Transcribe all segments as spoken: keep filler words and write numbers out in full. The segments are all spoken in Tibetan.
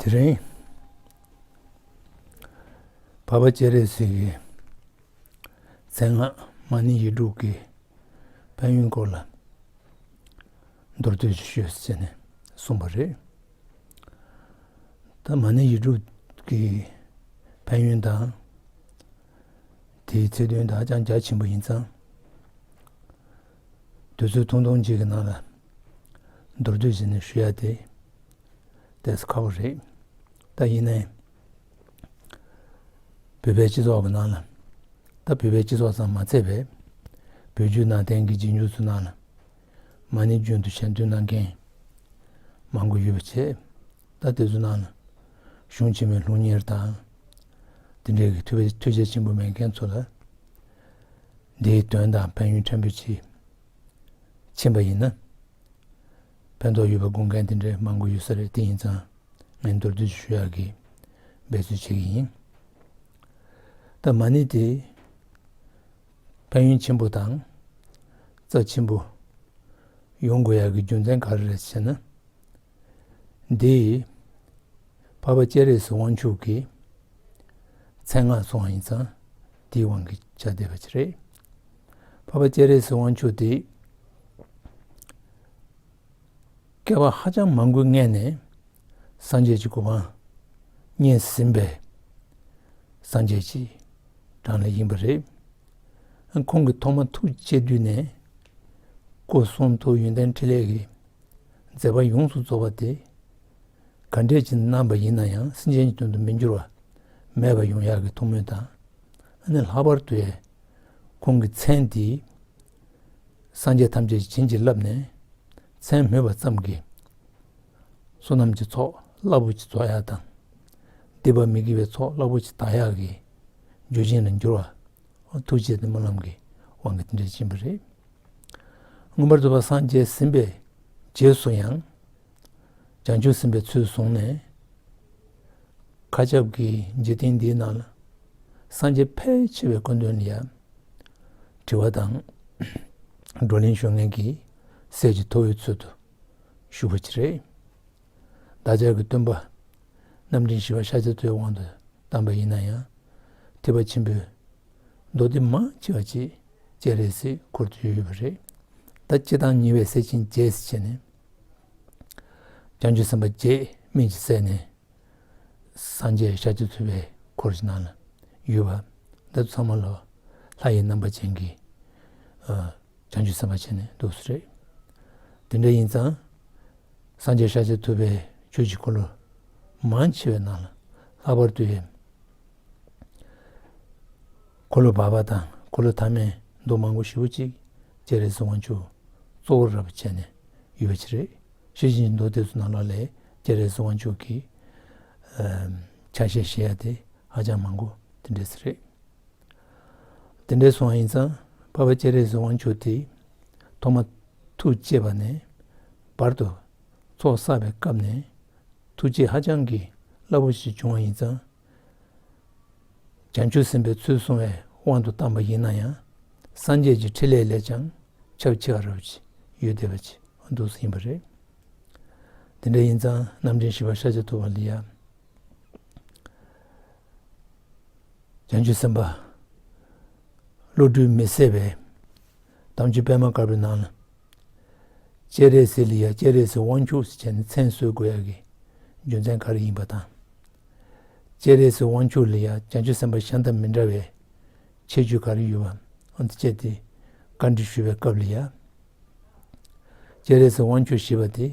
དེ་རིང་འཕགས་པ་སྤྱན་རས་གཟིགས་ཀྱི་མཚན་སྔགས་མ་ཎི་ཡིག་དྲུག་གི་ཕན་ཡོན་སྐོར་ལ་མདོར་བསྡུས་ཤིག་ཞུས་ཟེར་ནས་གསུངས་པ་རེད། ད་མ་ཎི་ཡིག་དྲུག་གི་ཕན་ཡོན་དང་དེའི་ཚིག་དོན་དག་ཧ་ཅང་རྒྱ་ཆེན་པོ་ཡིན་ཙང་། དུས་ཚོད་ཐུང་ཐུང་ཅིག་གི་ནང་ལ་མདོར་བསྡུས་བྱས་ནས་ཞུ་ཡ་དེ་ཏོག་ཙམ་ཁག་པོ་རེད། ད་ཡིན་ནའི་བོད་པའི་སྤྱི་ཚོགས་ཀྱི་ནང་ལ། ད་བོད་པའི་སྤྱི་ཚོགས་ཙམ་མ་ཚད་པའི་བོད་བརྒྱུད་ནང་བསྟན་གྱི་རྗེས་འཇུག་ཚོའི་ནང་ལ་མ་ཎི་རྒྱུན་དུ་ཞལ་འདོན་གནང་མཁན་མང་པོ་ཡོད་པ་བྱས། ད་དེ་ཚོའི་ནང་ལ་གཞུང་ཆེན་མོའི་སློབ་གཉེར་དང་། དེ་འདྲའི་གི་ཐུགས་ཐུགས་རྗེ་ཆེན་པོ་མེད་མཁན་ཚོ་ལ་འདིའི་དོན་དང་ཕན་ཡོན་ཕྲན་བུ་ཅིག་མཁྱེན་པ་ཡིན་ན། ཕན་ཐོགས་ཡོད་པ་དགོངས་མཁན་དེ་འདྲའི་མང་པོ་ཡོད་ས་རེད། དེ་ཡིན་ཙང་ངས་མདོར་བསྡུས་ཞུ་ཡག་གི་འབད་རྩོལ་བྱེད་ཀྱི་ཡིན། ད་མ་ཎི་དེ་ཕན་ཡོན་ཆེན་པོ་དང་རྩ་ཆེན་པོ་ཡོང་དགོས་ཡག་གི་རྒྱུ་མཚན་ག་རེ་རེད་ཟེར་ན། འདི་འཕགས་པ་སྤྱན་རས་གཟིགས་དབང་ཕྱུག་གི་མཚན་སྔགས་སོང་བ་ཡིན་ཙང་དེའི་དབང་གིས་བྱ་བསྡད་པ་ཅིག་རེད། འཕགས་པ་སྤྱན་རས་གཟིགས་དབང་ཕྱུག་དེ་བསྐལ་པ་ཧ་ཅང་མང་པོའི་སྔས་ནས་སངས་རྒྱས་ཀྱི་གོ་འཕང་བརྙེས་ཟིན་པའི་སངས་རྒྱས་ཀྱི་གྲངས་ལས་ཡིན་པ་རེད། ཁོང་གིས་ཐོག་མར་ཐུགས་བསྐྱེད་དུས་ནས་སྐུ་གསུང་ཐུགས་ཡོན་ཏན་ཕྲིན་ལས་ཀྱི་མཛད་པ་ཡོངས་སུ་རྫོགས་པ་དེ་ག་འདྲས་ཅིག་གནང་པ་ཡིན་ན་ཡང་སེམས་ཅན་གྱི་དོན་དུ་མི་འགྱུར་བ་མེད་པ་ཡོང་ཡག་གི་ཐུགས་སྨོན་དང་། ཨ་ནི་ལྷག་པར་དུ་ཡང་ཁོང་གི་མཚན་དེ་སངས་རྒྱས་ཐམས་ཅད་ཀྱིས་བྱིན་གྱིས་བརླབས་ནས་མཚན་སྨོས་པ་ཙམ་གྱིས་བསོད་ནམས་ཀྱི་ཚོགས་རླབས་པོ་ཆེ་རྫོགས་ཡག་དང་། སྡིག་པ་མི་དགེ་བའི་ཚོགས་རླབས་པོ་ཆེ་དག་ཡག་གི་རྒྱུ་རྐྱེན་ལ་འགྱུར་བ། ཐུགས་རྗེ་དང་སྨོན་ལམ་གྱི་དབང་གིས་དེ་འདྲ་ཕྱིན་པ་རེད། མངོན་པར་རྫོགས་པ་སངས་རྒྱས་ཟིན་པའི་རྗེས་སུ་ཡང་། བྱང་ཆུབ་སེམས་དཔའི་ཚུལ་བཟུང་ནས། མཁའ་ཁྱབ་ཀྱི་འཇིག་རྟེན་འདིའི་ནང་ལ་སངས་རྒྱས་ཕལ་ཆེ་བའི་སྐུ་མདུན་ལ་ཡང་དྲི་བ་དང་བགྲོ་གླེང་ཞུ་མཁན་གྱི་སྲས་ཀྱི་ཐུ་བོའི་ཚུལ་དུ་བཞུགས་པ་ཅིག་རེད། བདག་ཅག་གི་སྟོན་པ་རྣམ་འདྲེན་བཞི་པ་ཤཱཀྱ་ཐུབ་པའི་དབང་དུ་བཏང་པ་ཡིན་ན་ཡང་། ཐེག་པ་ཆེན་པོའི་མདོ་སྡེ་མང་ཆེ་བ་ཅིག་སྤྱན་རས་གཟིགས་འཁོར་དུ་ཡོད་ཡོད་པ་རེད། ད་སྤྱིར་བཏང་ཉེ་བའི་སྲས་ཆེན་བརྒྱད་ཟེར་བྱས་ནས། བྱང་ཆུབ་སེམས་དཔའ་བརྒྱད་སྨིན་གྱི་སྲས་ནས། སངས་རྒྱས་ཤཱཀྱ་ཐུབ་པའི་འཁོར་གྱི་ནང་ལ་ཡོད་པ། འདི་ཚང་མ་ལོ་ལྷ་ཡི་རྣམ་པ་ཅན་གྱི་ཨ་བྱང་ཆུབ་སེམས་དཔའ་བྱས་ནས་འདུག་སེ་རེད། དེ་འདྲ་ཡིན་ཙང་། སངས་རྒྱས་ཤཱཀྱ་ཐུབ་པའི་ཆོས་ཀྱི་འཁོར་ལོ་མང་ཆེ་བའི་ནང་ལ་ལྷག་པར་དུ་ཡང་། འཁོར་ལོ་བར་པ་དང་འཁོར་ལོ་ཐ་མའི་མདོ་མང་པོ་ཞེ་པོ་ཅིག་སྤྱན་རས་གཟིགས་དབང་ཕྱུག་གཙོ་བོར་རབ་བྱས་ནས་ཡོད་པ་ཅིག་རེད། ཤེར་ཕྱིན་གྱི་མདོ་དེ་ཚོ་ནང་ལོགས་ལ་སྤྱན་རས་གཟིགས་དབང་ཕྱུག་གི་ཨམ་ཆ་ཤས་བཞེས་ཡ་དེ་ཧ་ཅང་མང་པོ་དེ་འདྲ་ཟེར་རེད། དེ་འདྲ་སོང་བ་ཡིན་ཙང་འཕགས་པ་སྤྱན་རས་གཟིགས་དབང་ཕྱུག་དེ་ཐོག་མ་ཐུགས་བསྐྱེད་པ་ནས་བར་དུ་ཚོགས་བསགས་པའི་སྐབས་ནས་ཐུགས་རྗེ་ཧ་ཅང་གི་རླབས་པོ་ཆེ་བྱུང་བ་ཡིན་ཙང་། བྱང་ཆུབ་སེམས་དཔའི་ཚུལ་བཟུང་བའི་དབང་དུ་བཏང་པ་ཡིན་ན་ཡང་། སངས་རྒྱས་ཀྱི་ཕྲིན་ལས་ལས་ཀྱང་ཁྱབ་ཆེ་བ་རབ་ཅིག་ཡོད་བསྡད་པ་ཅིག་འདུག་སེ་ཡིན་པ་རེད། དེ་འདྲ་ཡིན་ཙང་རྣམ་འདྲེན་བཞི་པ་ཤཱཀྱ་ཐུབ་པ་ལ་ཡང་། བྱང་ཆུབ་སེམས་དཔའ་བློ་གྲོས་མི་ཟད་པའི་དམ་ཆོས་པད་མ་དཀར་པོའི་ནང་ལ། སྤྱན་རས་གཟིགས་ལ་ཡང་སྤྱན་རས་གཟིགས་དབང་ཕྱུག་ཟེར་བྱས་ནས་མཚན་གསོལ་དགོས་ཡག་གི་རྒྱུ་མཚན་ག་རེ་ཡིན་པ་དང་། སྤྱན་རས་གཟིགས་དབང་ཕྱུག་ལ་ཡང་བྱང་ཆུབ་སེམས་དཔའ་གཞན་དང་མི་འདྲ་བའི་ཁྱད་ཆོས་ག་རེ་ཡོད་པ། འོ་དེ་བཅས་ཏེ་བཀའ་འདྲི་ཞུ་བའི་སྐབས་ལ་ཡང་། སྤྱན་རས་གཟིགས་དབང་ཕྱུག་ཞེས་པ་དེ་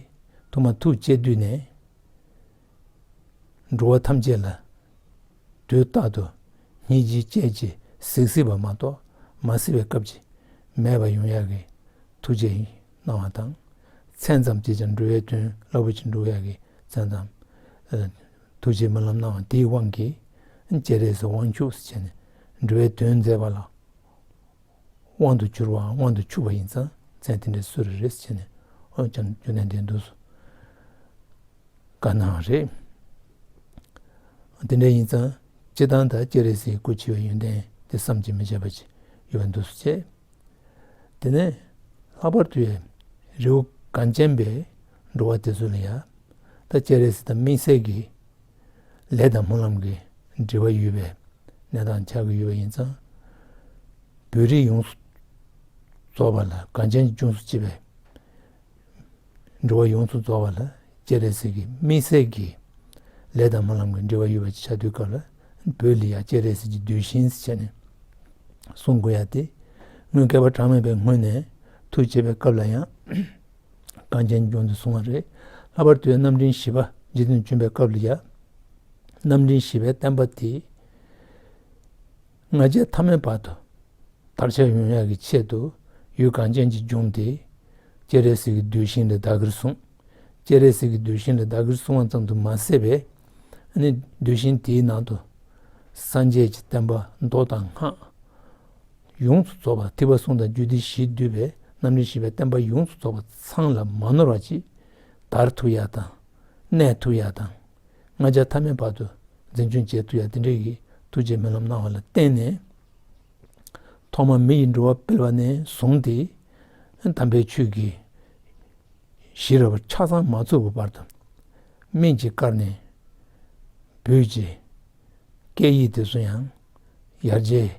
ཐོག་མ་ཐུགས་བསྐྱེད་དུས་ནས། འགྲོ་བ་ཐམས་ཅད་ལ་དུས་རྟག་ཏུ་སྙིང་རྗེ་སྐྱེད་ཅིང་གཟིགས་སྲིད་པ་མ་གཏོགས་མ་གཟིགས་པའི་སྐབས་ཅིག་མེད་པ་ཡོང་ཡག་གི་ཐུགས་རྗེ་གནང་བ་དང་། མཚན་ཙམ་གྱིས་ཀྱང་འགྲོ་བའི་དོན་རླབས་པོ་ཆེ་འགྲུབ་ཡག་གི་མཚན་ཙམ་ཨ་ཐུགས་རྗེ་སྨོན་ལམ་གནང་བ་དེའི་དབང་གིས་སྤྱན་རས་གཟིགས་དབང་ཕྱུག་ཟེར་བྱས་ནས་འགྲོ་བའི་དོན་མཛད་པ་ལ་དབང་དུ་གྱུར་བའམ་དབང་དུ་ཆུག་པ་ཡིན་ཙང་མཚན་དེ་འདྲ་གསོལ་རེ་རེད་ཟེར་བྱས་ནས་ཨོ་ཅང་རྒྱུ་མཚན་དེ་འདུག་སེ། བཀའ་གནང་བ་རེད། དེ་འདྲ་ཡིན་ཙང་སྤྱིར་བཏང་ད་སྤྱན་རས་གཟིགས་སྐུ་ཕྱི་བའི་ཡོན་ཏན་དེ་བསམ་གྱིས་མི་ཁྱབ་པ་ཅིག་ཡོད་པ་འདུག་སེ་བྱས། དེ་ནས་ལྷག་པར་དུ་ཡང་རི་བོ་གངས་ཅན་པའི་འགྲོ་བ་དེ་ཚོ་ལ་ཡང་ད་སྤྱན་རས་གཟིགས་དང་དམིགས་བསལ་གྱི་ ལས་དང་སྨོན་ལམ་གྱི་འབྲེལ་བ་ཡོད་པའི་གནས་སྟངས་ཆགས་ཀྱི་ཡོད་པ་ཡིན་ཙང་། བོད་རིགས་ཡོངས་སུ་རྫོགས་པ་ལ་གངས་ཅན་གྱི་ལྗོངས་སུ་སྐྱེས་པའི་འགྲོ་བ་ཡོངས་སུ་རྫོགས་པ་ལ་སྤྱན་རས་གཟིགས་ཀྱི་དམིགས་བསལ་གྱི་ལས་དང་སྨོན་ལམ་གྱི་འབྲེལ་བ་ཡོད་པ་ཅིག་ཆགས་དུས་སྐབས་ལ། བོད་ལ་ཡང་སྤྱན་རས་གཟིགས་ཀྱི་གདུལ་ཞིང་ཟེར་བྱས་ནས་གསུང་དགོས་ཡ་དེ། སྔོན་བསྐལ་པ་གྲངས་མེད་པའི་སྔོན་ནས་ཐུགས་བསྐྱེད་པའི་སྐབས་ལ་ཡང་གངས་ཅན་ལྗོངས་འདི་བཟུང་བ་རེད། ལྷག་པར་དུ་རྣམ་འདྲེན་བཞི་པ་རྗེ་བཙུན་བྱོན་པའི་སྐབས་ལ་ཡང་། རྣམ་འདྲེན་བཞི་པའི་བསྟན་པ་དེ་ང་རྒྱལ་ཐ་མའི་བར་དུ་དར་ཁྱབ་ཡོང་ཡག་གི་ཆེད་དུ། ཡུལ་གངས་ཅན་གྱི་ལྗོངས་དེ་སྤྱན་རས་གཟིགས་ཀྱི་གདུལ་ཞིང་ལ་བདག་གིར་བཟུང་། སྤྱན་རས་གཟིགས་ཀྱི་གདུལ་ཞིང་ལ་བདག་གིར་བཟུང་བ་ཙམ་དུ་མ་ཟད་པས། ཨ་ནི་གདུལ་ཞིང་དེའི་ནང་དུ་སངས་རྒྱས་ཀྱི་བསྟན་པ་མདོ་དང་སྔགས་ཡོངས་སུ་རྫོགས་པ། ཐེག་པ་གསུམ་དང་རྒྱུད་སྡེ་བཞིས་བསྡུས་པའི་རྣམ་འདྲེན་བཞི་པའི་བསྟན་པ་ཡོངས་སུ་རྫོགས་པ་ཚང་ལ་མ་ནོར་བ་ཅིག་དར་ཐུབ་ཡག་དང་གནས་ཐུབ་ཡག་དང་། ང་རྒྱལ་ཐ་མའི་བར་དུ་འཛིན་སྐྱོང་བྱེད་ཐུབ་ཡག་དེ་འདྲའི་གི་ཐུགས་རྗེ་སྨོན་ལམ་གནང་བ་ལ་བརྟེན་ནས། ཐོག་མར་མི་ཡི་འགྲོ་བ་སྤེལ་བ་ནས་བཟུང་སྟེ། དམ་པའི་ཆོས་ཀྱི་གཞི་རུ་ཆ་ཚང་མ་ཚུགས་པའི་བར་དུ། སྨན་གྱིས་བཀར་ནས་བོད་ཀྱི་སྐད་ཡིག་དེ་ཚོ་ཡང་ཡར་རྒྱས་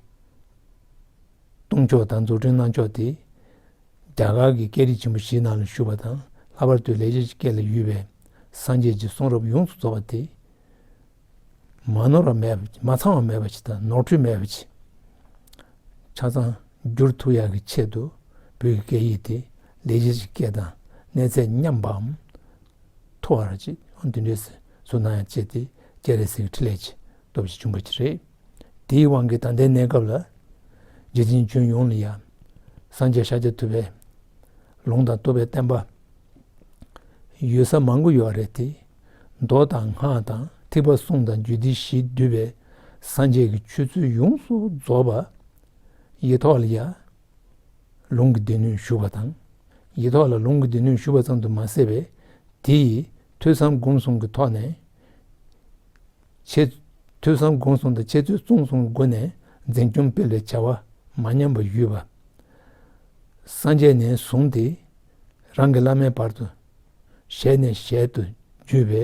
གཏོང་ཕྱོགས་དང་འཛུགས་སྐྲུན་གནང་ཕྱོགས་དེ། རྒྱ་གར་གྱི་སྐད་རིགས་ཆེན་པོ་བཞིའི་ནང་ལ་ཞུགས་པ་དང་། ལྷག་པར་དུ་ལེགས་སྦྱར་གྱི་སྐད་ལ་ཡོད་པའི་སངས་རྒྱས་ཀྱི་གསུང་རབ་ཡོངས་སུ་རྫོགས་པ་དེ། མ་ནོར་བ་མེད་པ། མ་ཚང་བ་མེད་པ་ཅིག་དང་ནོར་འཁྲུལ་མེད་པ་ཅིག་ཆ་ཚང་བསྒྱུར་ཐུབ་ཡག་གི་ཆེད་དུ། བོད་ཀྱི་སྐད་ཡིག་དེ་ལེགས་སྦྱར་གྱི་སྐད་དང་གནས་ཚད་མཉམ་པའམ་མཐོ་བ་ཅིག་འདི་འདྲས་བཟོ་གནང་ཡག་ཆེད་དེ་སྤྱན་རས་གཟིགས་ཀྱི་ཕྲིན་ལས་ཀྱི་སྟོབས་ཀྱིས་བྱུང་བ་ཅིག་རེད། དེའི་དབང་གིས་ད་ལྟའི་གནས་སྐབས་ལ་རྗེ་བཙུན་བྱོན་ཡོངས་ལ་ཡང་སངས་རྒྱས་ཤཱཀྱ་ཐུབ་པའི་ལུང་དང་རྟོགས་པའི་བསྟན་པ་ཡོད་ས་མང་པོ་ཡོད་རེད་དེ། མདོ་དང་སྔགས་དང་ཐེག་པ་གསུམ་དང་རྒྱུད་སྡེ་བཞིས་བསྡུས་པའི་སངས་རྒྱས་ཀྱི་ཆོས་ཚུལ་ཡོངས་སུ་རྫོགས་པ་ཡིག་ཐོག་ལ་ཡང་ལུང་གི་སྡེ་སྣོད་ཞུགས་པ་དང་། ཡིག་ཐོག་ལ་ལུང་གི་སྡེ་སྣོད་ཞུགས་པ་ཙམ་དུ་མ་ཟད་པའི། དེ་ཡིས་ཐོས་བསམ་སྒོམ་གསུམ་གྱི་ཐོག་ནས། འཆད། ཐོས་བསམ་སྒོམ་གསུམ་དང་འཆད་རྩོད་རྩོམ་གསུམ་གྱི་སྒོ་ནས་འཛིན་སྐྱོང་སྤེལ་བའི་བྱ་བ་མ་ཉམས་པ་ཡོད་པ། སངས་རྒྱས་ནས་བཟུང་སྟེ་རང་གི་བླ་མའི་བར་དུ་ཞལ་ནས་ཞལ་དུ་བརྒྱུད་པའི་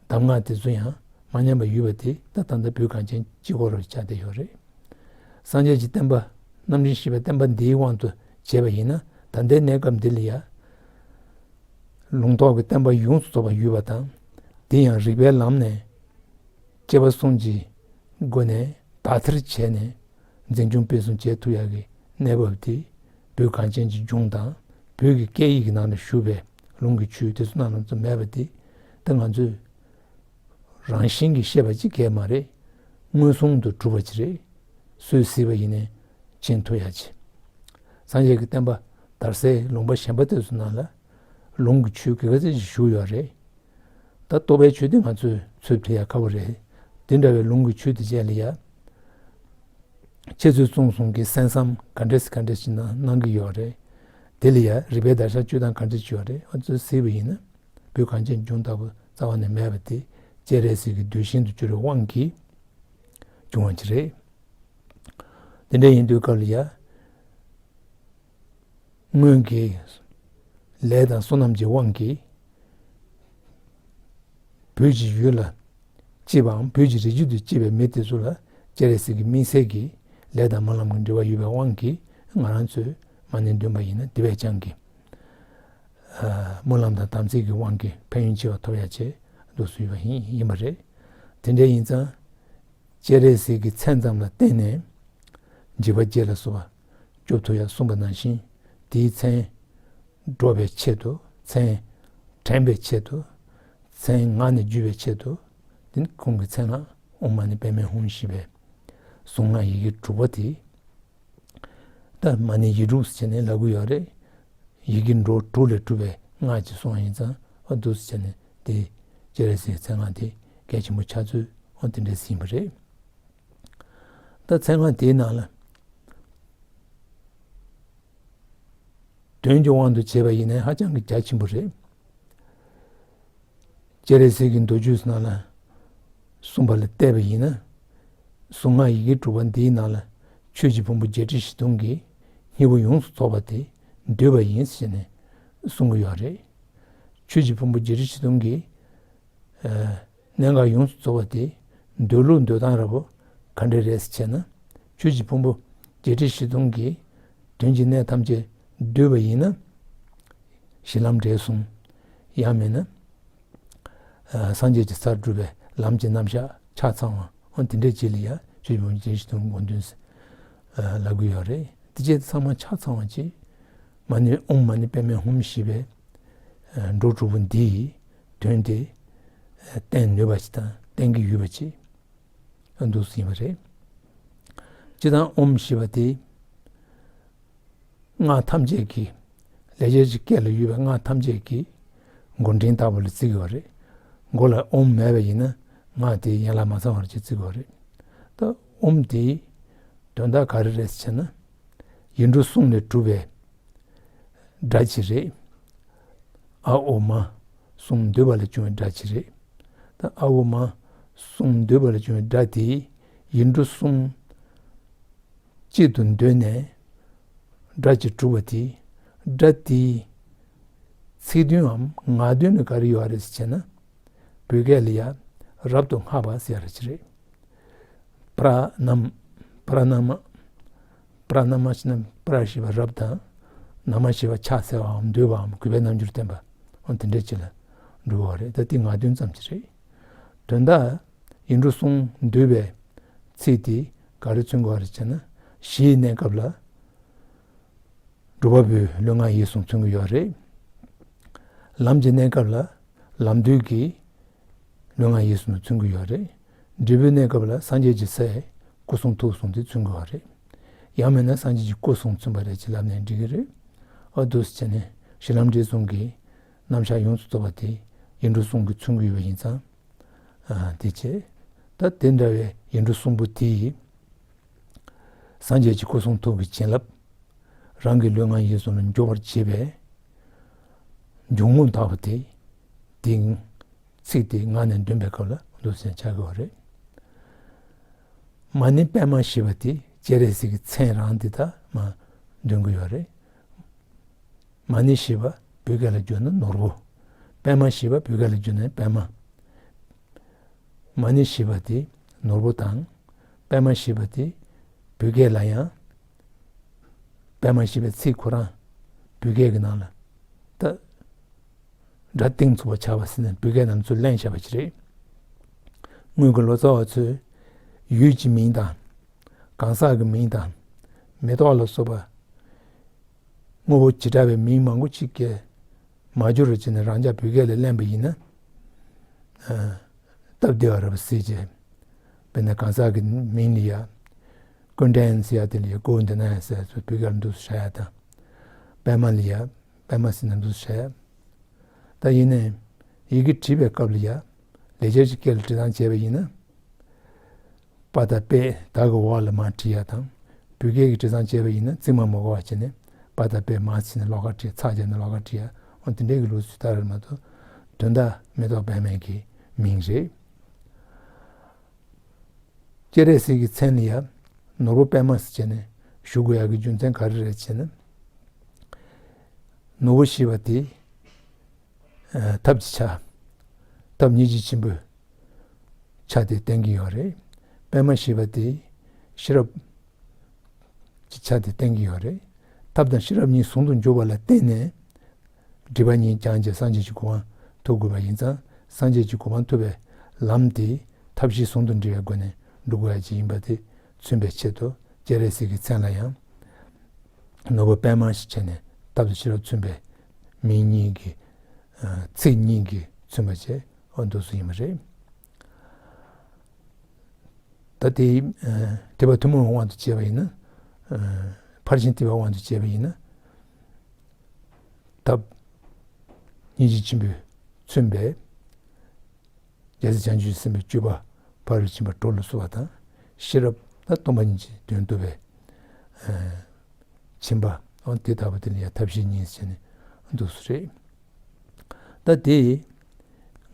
གདམས་ངག་དེ་ཚོ་ཡང་མ་ཉམས་པ་ཡོད་པ་དེ་ད་ད་ལྟ་བོད་གངས་ཅན་སྤྱི་ཁོག་རུ་ཆགས་བསྡད་ཡོད་རེད། སངས་རྒྱས་ཀྱི་བསྟན་པ་རྣམ་འདྲེན་བཞི་པའི་བསྟན་པ་འདིའི་དབང་དུ་བྱས་པ་ཡིན་ན། ད་ལྟའི་གནས་སྐབས་འདི་ལ་ཡང་ལུང་རྟོགས་ཀྱི་བསྟན་པ་ཡོངས་སུ་རྫོགས་པ་ཡོད་པ་དང་། དེ་ཡང་རིགས་པའི་ལམ་ནས་དཔྱད་པ་གསུམ་གྱི་སྒོ་ནས་དག་ཐེར་བྱས་ནས་འཛིན་སྐྱོང་སྤེལ་གསུམ་བྱེད་ཐུབ་ཡག་གི་གནས་བབ་དེ་བོད་གངས་ཅན་གྱི་ལྗོངས་དང་བོད་ཀྱི་སྐད་ཡིག་གི་ནང་ལ་བཞུགས་པའི་ལུང་གི་ཆོས་དེ་ཚོ་ནང་ལ་ཚོ་མེད་པ་དེ། ད་ང་ཚོས་རང་བཞིན་གྱིས་ཤེས་པ་ཅིག་གས་མ་རེད། མངོན་སུམ་དུ་གྲུབ་པ་ཅིག་རེད། སུས་གཟིགས་པ་ཡིན་ནའི་མཁྱེན་ཐུབ་ཡག་ཅིག་སངས་རྒྱས་ཀྱི་བསྟན་པ་དར་སའི་ལུང་པ་གཞན་པ་དེ་ཚོ་ནང་ལ་ལུང་གི་ཆོས་ག་ཚད་ཅིག་བཞུགས་ཡོད་རེད། ད་རྟོགས་པའི་ཆོས་དེ་ང་ཚོས་ཚུར་ཕུལ་ཡག་ཁག་པོ་རེད། དེ་འདྲ་བའི་ལུང་གི་ཆོས་དེ་བཅས་ལ་ཡ། འཆད་རྩོད་རྩོམ་གསུམ་གྱི་གསན་བསམ་ག་འདྲས་ག་འདྲས་ཅིག་གནང་གནང་གི་ཡོད་རེད། དེ་ལ་ཡ་རིགས་པའི་བརྡར་ཤ་གཅོད་སྟངས་ག་འདྲས་ཅིག་ཡོད་རེད། ཨ་ཚོས་གཟིགས་པ་ཡིན་ན་བོད་གངས་ཅན་ལྗོངས་ལྟ་བུ་རྩ་བ་ནས་མེད་པ་དེ་སྤྱན་རས་གཟིགས་ཀྱི་གདུལ་ཞིང་དུ་གྱུར་བའི་དབང་གིས་བྱུང་བ་ཅིག་རེད། དེ་འདྲ་ཡིན་དུས་སྐབས་ལ་ཡ། སྔོན་གྱི་ལས་དང་བསོད་ནམས་ཀྱི་དབང་གིས་བོད་ཀྱི་ཡུལ་ལ་སྐྱེས་པའམ་བོད་ཀྱི་རིགས་རྒྱུད་དུ་སྐྱེས་པའི་མི་དེ་ཚོ་ལ་སྤྱན་རས་གཟིགས་ཀྱི་དམིགས་བསལ་གྱི་ལས་དང་སྨོན་ལམ་གྱི་འབྲེལ་བ་ཡོད་པའི་དབང་གིས། ང་རང་ཚོས་མ་ཎི་འདོན་པ་ཡིན་ན་དེ་བས་ཀྱང་གི་སྨོན་ལམ་དང་དམ་ཚིག་གི་དབང་གིས་ཕན་ཡོན་ཆེ་བ་ཐོབ་ཡ་ཆེད་འདུག་སུ་ཡོད་པ་ཡིན་ཡིན་པ་རེད། དེ་འདྲ་ཡིན་ཙང་། སྤྱན་རས་གཟིགས་ཀྱི་མཚན་ཙམ་ལ་བརྟེན་ནས་འཇིགས་པ་བརྒྱད་ལ་སོགས་པ་སྐྱོབ་ཐུབ་ཡ་གསུངས་པ་ནང་བཞིན། དེའི་མཚན་སྒྲོག་པའི་ཆེད་དུ། མཚན་དྲན་པའི་ཆེད་དུ། མཚན་ངག་ནས་བརྗོད་པའི་ཆེད་དུ། དེ་ནི་ཁོང་གི་མཚན་སྔགས་ཨོཾ་མ་ཎི་པདྨེ་ཧཱུྃ་ཞེས་པའི་གཟུངས་སྔགས་ཡི་གེ་དྲུག་པ་དེ། ད་མ་ཎི་ཡིག་དྲུག་ཟེར་ནས་ལབ་གི་ཡོད་རེད། ཡི་གེ་འབྲུ་དྲུག་ལས་གྲུབ་པའི་སྔགས་ཀྱི་གསུང་བ་ཡིན་ཙང་། ཨ་འདུག་ཟེར་ནས་དེ་སྤྱན་རས་གཟིགས་མཚན་སྔགས་དེ་གལ་ཆེན་པོ་ཆགས་ཚུལ་འོ་དེ་འདྲས་ཡིན་པ་རེད། ད་མཚན་སྔགས་དེའི་ནང་ལ་དོན་གྱི་དབང་དུ་བྱས་པ་ཡིན་ན་ཧ་ཅང་གི་རྒྱ་ཆེན་པོ་རེད། སྤྱན་རས་གཟིགས་ཀྱི་མདོ་རྒྱུད་ནང་ལ་གསུངས་པ་ལ་བལྟས་པ་ཡིན་ན། གཟུངས་སྔགས་ཡི་གེ་དྲུག་པ་འདིའི་ནང་ལ་ཆོས་ཀྱི་ཕུང་པོ་བརྒྱད་ཁྲི་བཞི་སྟོང་གི་སྙིང་པོ་ཡོངས་སུ་རྫོགས་པ་དེ་འདུས་པ་ཡིན་ཟེར་ནས་གསུང་གི་ཡོད་རེད། ཆོས་ཀྱི་ཕུང་པོ་བརྒྱད་ཁྲི་བཞི་སྟོང་གི་ཨ་ གནད་འགག་ཡོངས་སུ་རྫོགས་པ་དེ་འདོད་ལུགས་འདོད་སྟངས་ར་བོ་ག་འདྲ་རེད་ཟེར་བྱས་ན། ཆོས་ཀྱི་ཕུང་པོ་བརྒྱད་ཁྲི་བཞི་སྟོང་གི་དོན་གྱི་གནད་ཐམས་ཅད་འདོད་པ་ཡིན་ན། གཞི་ལམ་འབྲས་གསུམ། ཡང་མིན་ན། ཨ་སངས་རྒྱས་ཀྱི་སར་སྒྲུབ་པའི་ལམ་གྱི་རྣམ་གཞག་ཆ་ཚང་བ། འོ་དེ་འདྲའི་རྗེས་ལ་ཡང་ཆོས་ཀྱི་ཕུང་པོ་བརྒྱད་ཁྲི་བཞི་སྟོང་གི་དགོངས་དོན་ཟེར་ལབ་ཀྱི་ཡོད་རེད། དེ་རྗེས་ཚང་མ་ཆ་ཚང་བ་ཅིག་མ་ཎི་ཨོཾ་མ་ཎི་པདྨེ་ཧཱུྃ་ཞེས་པའི་འགྲོ་དྲུག་པོ་འདིའི་དོན་དེ་བསྟན་ནུས་པ་ཅིག་དང་བསྟན་གྱི་ཡོད་པ་ཅིག་འདུག་ཟིན་པ་རེད། སྤྱིར་བཏང་ཨོཾ་ཞེས་པ་དེ་སྔགས་ཐམས་ཅད་ཀྱི་ལེགས་སྦྱར་གྱི་སྐད་ལ་ཡོད་པའི་སྔགས་ཐམས་ཅད་ཀྱི་མགོ་འདྲེན་ལྟ་བུ་ལ་བརྩི་གི་ཡོད་རེད། མགོ་ལ་ཨོཾ་མེད་པ་ཡིན་ན་སྔགས་དེ་ཡན་ལག་མ་ཚང་བར་ཅིག་བརྩི་གི་ཡོད་རེད། ད་ཨོཾ་དེའི་དོན་དག་ག་རེ་རེད་ཟེར་ན། ཡིག་འབྲུ་གསུམ་ལས་གྲུབ་པའི་སྒྲ་ཅིག་རེད། ཨ་ཨོ་མ་གསུམ་འདུས་པ་ལས་བྱུང་བའི་སྒྲ་ཅིག་རེད། ད་ཨ་ཨོ་མ་གསུམ་འདུས་པ་ལས་བྱུང་བའི་སྒྲ་དེ་ཡིག་འབྲུ་གསུམ་གཅིག་ཏུ་འདུས་ནས་སྒྲ་ཅིག་གྲུབ་པ་དེ། སྒྲ་དེའི་ཚིག་དོནའམ་ངག་དོན་ནི་ག་རེ་ཡོད་རེད་ཟེར་ན། བོད་སྐད་ལ་ཡ་རབ་ཏུ་བསྔགས་པ་ཟེར་ཡ་རེ་ཅིག་རེད། པྲ་ནམ། པྲ་ན་མ། པྲ་ན་མ་ཞེས་ན་པྲ་ཞེས་པ་རབ་དང་། ན་མ་ཞེས་པ་ཕྱག་འཚལ་བའམ་འདུད་པའམ་གུས་པའི་རྣམ་འགྱུར་བསྟན་པ། འོ་དེ་འདྲ་ཅིག་ལ་འགྲོ་གི་ཡོད་རེད། ད་དེ་ངག་དོན་ཙམ་ཅིག་རེད། དོན་དག་ཡིག་འབྲུ་གསུམ་འདུས་པའི་ཚིག་དེ་ག་རེ་མཚོན་གྱི་ཡོད་རེད་ཅེ་ན། གཞིའི་གནས་སྐབས་ལ་སྒྲུབ་པ་པོའི་ལུས་ངག་ཡིད་གསུམ་མཚོན་གྱི་ཡོད་རེད། ལམ་གྱི་གནས་སྐབས་ལ་ལམ་དུས་ཀྱི་ལུས་ངག་ཡིད་གསུམ་མཚོན་གྱི་ཡོད་རེད། འབྲས་བུའི་གནས་སྐབས་ལ་སངས་རྒྱས་ཀྱི་སའི་སྐུ་གསུང་ཐུགས་གསུམ་དེ་མཚོན་གྱི་ཡོད་རེད། ཡང་མིན་ན་སངས་རྒྱས་ཀྱི་སྐུ་གསུམ་མཚོན་པ་རེད་ཅེས་ལབ་ནའི་འགྲིག་གི་རེད། ཨ་འདུག་སེ་བྱས་ནས་གཞི་ལམ་འབྲས་གསུམ་གྱི་རྣམ་གཞག་ཡོངས་སུ་རྫོགས་པ་དེ་ཡིག་འབྲུ་གསུམ་གྱིས་མཚོན་གྱི་ཡོད་པ་ཡིན་ཙང་། ཨ་དེ་བྱས། ད་དེ་འདྲ་བའི་ཡིག་འབྲུ་གསུམ་པོ་དེ་ཡིས་སངས་རྒྱས་ཀྱི་སྐུ་གསུང་ཐུགས་ཀྱི་བྱིན་རླབས་རང་གི་ལུས་ངག་ཡིད་གསུམ་ལ་འཇུག་པར་བྱེད་པའི་འཇུག་ངོགས་དག་པ་དེ། དེའི་ཚིག་དེ་ངག་ནས་འདོན་པའི་སྐབས་ལ་འདུག་སེ་ཆགས་ཀྱི་ཡོད་རེད། མ་ཎི་པདྨ་ཞེས་པ་དེ་སྤྱན་རས་གཟིགས་ཀྱི་མཚན་རང་དེ་དག་མ་འདོན་གྱི་ཡོད་རེད། མ་ཎི་ཞེས་པ་བོད་སྐད་ལ་བསྒྱུར་ན་ནོར་བུ། པདྨ་ཞེས་པ་བོད་སྐད་ལ་བསྒྱུར་ན་པདྨ། མ་ཎི་ཞེས་པ་དེ་ནོར་བུ་དང་། པདྨ་ཞེས་པ་དེ་བོད་སྐད་ལ་ཡང་། པདྨ་ཞེས་པའི་ཚིག་ཁོ་རང་བོད་སྐད་ཀྱི་ནང་ལ་ད་སྒྲ་གཏིང་ཚུགས་པ་ཆགས་པ་ཟེར་ནས་བོད་སྐད་ནང་ཚུར་ལེན་བྱས་པ་ཞིག་རེད། སྔོན་གྱི་ལོ་ཙཱ་བ་ཚོས་ཡུལ་གྱི་མིང་དང་། གང་ཟག་གི་མིང་དང་། མེ་ཏོག་ལ་སོགས་པ་དངོས་པོ་བྱེ་བྲག་པའི་མིང་མང་པོ་ཅིག་གི་མ་སྦྱོར་བྱས་ནས་རང་ཅག་བོད་སྐད་ལ་ལེན་པ་ཡིན་ན། ཨ། སྟབས་བདེ་བ་རེད་པ་ཟེར་བྱས། དཔེར་ན་གང་ཟག་གི་མིང་ལ་ཡ། ཀུན་ལྡན་ཟེར་ཡ་དེ་ལ་ཡ་ཀུན་ལྡན་ཟེར་ཡ་ཚོ་བོད་སྐད་ལ་འདུག་སེ་བཞག་ཡ་དང་། པདྨ་ལ་ཡ། པདྨ་ཟེར་ན་འདུག་སེ་བཞག་ཡ། ད་ཡིན་ནའི། ཡི་གེ་བྲིས་པའི་སྐབས་ལ་ཡ། ལེགས་སྦྱར་གྱི་སྐད་ལ་འབྲི་སྟངས་བྱས་པ་ཡིན་ན། པ་དང་པད་ད་གི་འོག་ལ་མར་བྲིས་ཡ་དང་། བོད་སྐད་ཀྱི་འབྲི་སྟངས་བྱས་པ་ཡིན་ན་རྩིབ་མ་མ་གོ་བ་བྱས་ནས་པ་དང་པད་མར་ཕྱིན་ནས་ལོགས་ཀ་བྲིས། ཚེག་བརྒྱབ་ནས་ལོགས་ཀ་བྲིས་ཡ། འོ་དེ་འདྲའི་གི་ལུགས་སྲོལ་ལྟར་མ་གཏོགས། དོན་དག་མེ་ཏོག་པདྨའི་གི་མིང་རེད། སྤྱན་རས་གཟིགས་ཀྱི་མཚན་ལ་ཡ་ནོར་བུ་པདྨ་ཟེར་བྱས་ནས་ཞུ་དགོས་ཡ་གི་རྒྱུ་མཚན་ག་རེ་རེད་ཟེར་ན། ནོར་བུ་ཞེས་པ་དེ། ཨ། ཐབས་ཀྱི་ཆ། ཐབས་སྙིང་རྗེ་ཆེན་པོའི་ཆ་དེ་བསྟན་གྱི་ཡོད་རེད། པདྨ་ཞེས་པ་དེ་ཤེས་རབ་ཀྱི་ཆ་དེ་བསྟན་གྱི་ཡོད་རེད། ཐབས་དང་ཤེས་རབ་གཉིས་ཟུང་དུ་འཇུག་པ་ལ་བརྟེན་ནས། སྒྲིབ་པ་གཉིས་སྦྱངས་བྱས་སངས་རྒྱས་ཀྱི་གོ་འཕང་ཐོབ་དགོས་པ་ཡིན་ཙང་། སངས་རྒྱས་ཀྱི་གོ་འཕང་ཐོབ་པའི་ལམ་དེ་ཐབས་ཤེས་ཟུང་དུ་འབྲེལ་བའི་སྒོ་ནས་འགྲོ་དགོས་ཡ་ཅིག་ཡིན་པ་དེ་མཚོན་པའི་ཆེད་དུ། སྤྱན་རས་གཟིགས་ཀྱི་མཚན་ལ་ཡང་ནོར་བུ་པདྨ་ཞེས་བྱས་ནས་ཐབས་དང་ཤེས་རབ་མཚོན་པའི་མིང་གཉིས་ཀྱི། ཨ། ཚིག་གཉིས་ཀྱིས་མཚོན་པ་བྱས། འོ་འདུག་སེ་ཡིན་པ་རེད། ད་དེ། ཨ། ཐེག་པ་ཐུན་མོང་བའི་དབང་དུ་བྱས་པ་ཡིན་ན། ཨ། ཕར་ཕྱིན་ཐེག་པའི་དབང་དུ་བྱས་པ་ཡིན་ན། ཐབས་སྙིང་རྗེ་ཆེན་པོས་མཚོན་པའི་རྒྱལ་སྲས་བྱང་ཆུབ་སེམས་དཔའི་སྤྱོད་པ་ཕ་རོལ་ཕྱིན་པ་དྲུག་ལ་སོགས་པ་དང་། ཤེས་རབ་ད་སྟོང་པ་ཉིད་ཀྱི་དོན་རྟོགས་པའི། ཨ། ཕྱིན་པ། འོ་དེ་ལྟ་བུ་དེ་ལ་ཡང་ཐབས་ཤེས་གཉིས་བྱས་ནས་འདུག་སེ་རེད། ད་དེ་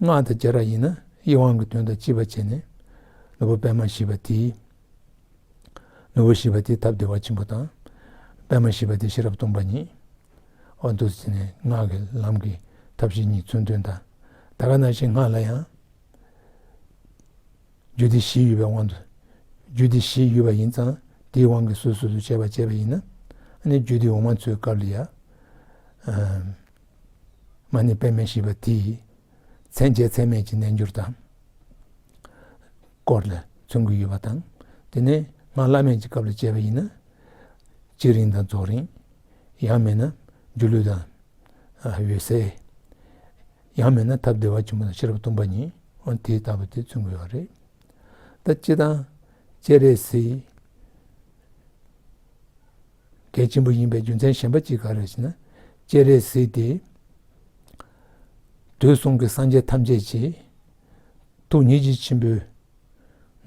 སྔགས་དང་སྦྱར་བ་ཡིན་ན་དབྱེ་བ་གི་དོན་དང་བཅས་པ་བྱས་ནས་ནོར་བུ་པདྨ་ཞེས་པ་དེའི། ནོར་བུ་ཞེས་པ་དེ་ཐབས་བདེ་བ་ཆེན་པོ་དང་། པདྨ་ཞེས་པ་དེ་ཤེས་རབ་སྟོང་པ་ཉིད། འོ་འདུག་སེ་བྱས་ནས་སྔགས་ཀྱི་ལམ་གྱི་ཐབས་ཤེས་གཉིས་མཚོན་དོན་དང་། ད་ག་ནང་བཞིན་སྔགས་ལ་ཡང་ རྒྱུད་སྡེ་བཞི་ཡོད་པའི་དབང་དུ། རྒྱུད་སྡེ་བཞི་ཡོད་པ་ཡིན་ཙང་དེའི་དབང་གིས་སོ་སོ་སོ་བྱས་པ་བྱས་པ་ཡིན་ན། ཨ་ནི་རྒྱུད་སྡེ་འོག་མ་ཚོའི་སྐབས་ལ་ཡ། ཨ། མ་ཎི་པདྨེ་ཞེས་པ་དེས་མཚན་བཅས་མཚན་མེད་ཀྱི་རྣལ་འབྱོར་དང་སྐོར་ལ་མཚོན་གྱི་ཡོད་པ་དང་། དེ་ནས་སྔགས་བླ་མེད་ཀྱི་སྐབས་ལ་བྱས་པ་ཡིན་ན། བསྐྱེད་རིམ་དང་རྫོགས་རིམ། ཡང་མིན་ན་སྒྱུ་ལུས་དང་། ཨ། འོད་གསལ། ཡང་མིན་ན་ཐབས་བདེ་བ་ཆེན་པོ་དང་ཤེས་རབ་སྟོང་པ་ཉིད། འོ་དེ་ལྟ་བུ་དེ་མཚོན་གྱི་ཡོད་རེད། ད་སྤྱིར་བཏང་སྤྱན་རས་གཟིགས་གལ་ཆེན་པོ་ཡིན་པའི་རྒྱུ་མཚན་གཞན་པ་གཅིག་ག་རེ་ཟེར་ན། སྤྱན་རས་གཟིགས་དེ་དུས་གསུམ་གྱི་སངས་རྒྱས་ཐམས་ཅད་ཀྱི་ཐུགས་སྙིང་རྗེ་ཆེན་པོའི་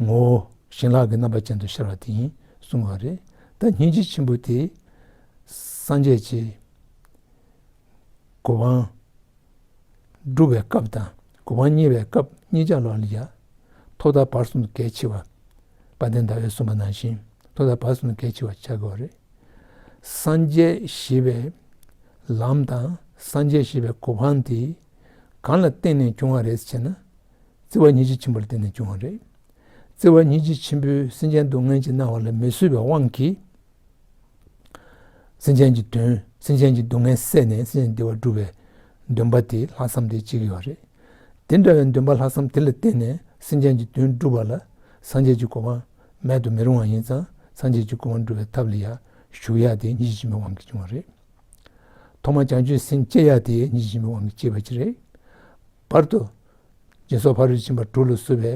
ངོ་བོ་བྱིན་རླབས་ཀྱི་རྣམ་པ་ཅན་དུ་ཤར་བ་དེ་ཡིན་གསུངས་པ་རེད། ད་སྙིང་རྗེ་ཆེན་པོ་དེ་སངས་རྒྱས་ཀྱི་གོ་འཕང་སྒྲུབ་པའི་སྐབས་དང་གོ་འཕང་བརྙེས་པའི་སྐབས་གཉིས་ཆ་ལ་ཡ། ཐོག་མཐའ་བར་གསུམ་དུ་གལ་ཆེ་བ། དཔལ་ལྡན་ཟླ་འོད་གསུངས་པ་ནང་བཞིན་ཐོག་མཐའ་བར་གསུམ་དུ་གལ་ཆེ་བ་ཆགས་དགོས་པ་རེད། སངས་རྒྱས་ཞེས་པའི་ལམ་དང་སངས་རྒྱས་ཞེས་པའི་གོ་འཕང་དེ་གང་ལ་བརྟེན་ནས་བྱུང་བ་རེད་ཟེར་ན། བརྩེ་བ་སྙིང་རྗེ་ཆེན་པོ་ལ་བརྟེན་ནས་བྱུང་བ་རེད། བརྩེ་བ་སྙིང་རྗེ་ཆེན་པོས་སེམས་ཅན་སྡུག་བསྔལ་གྱི་སྣང་བ་ལ་མི་བཟོད་པའི་དབང་གིས། སེམས་ཅན་གྱི་དོན། སེམས་ཅན་གྱི་སྡུག་བསྔལ་བསལ་ནས་སེམས་ཅན་བདེ་བ་སྒྲུབ་པའི་འདུན་པ་དེ་ལྷག་བསམ་དེ་གཅིག་ཡོད་རེད། དེ་འདྲ་བའི་འདུན་པ་ལྷག་བསམ་དེ་ལ་བརྟེན་ནས་སེམས་ཅན་གྱི་དོན་སྒྲུབ་པ་ལ་སངས་རྒྱས་ཀྱི་གོ་འཕང་མེད་དུ་མི་རུང་བ་ཡིན་ཙང་། སངས་རྒྱས་ཀྱི་གོ་འཕང་སྒྲུབ་པའི་ཐབས་ལ་ཡ་ཞུགས་ཡ་དེ་སྙིང་རྗེ་ཆེན་པོའི་དབང་གིས་བྱུང་བ་རེད། ཐོག་མར་བྱང་ཆུབ་སེམས་བསྐྱེད་ཡ་དེ་སྙིང་རྗེ་ཆེན་པོའི་དབང་གིས་བསྐྱེད་པ་ཅིག་རེད། བར་དུ། སྦྱིན་སོགས་ཕ་རོལ་ཏུ་ཕྱིན་པ་དྲུག་ལ་བསླབ་པའི་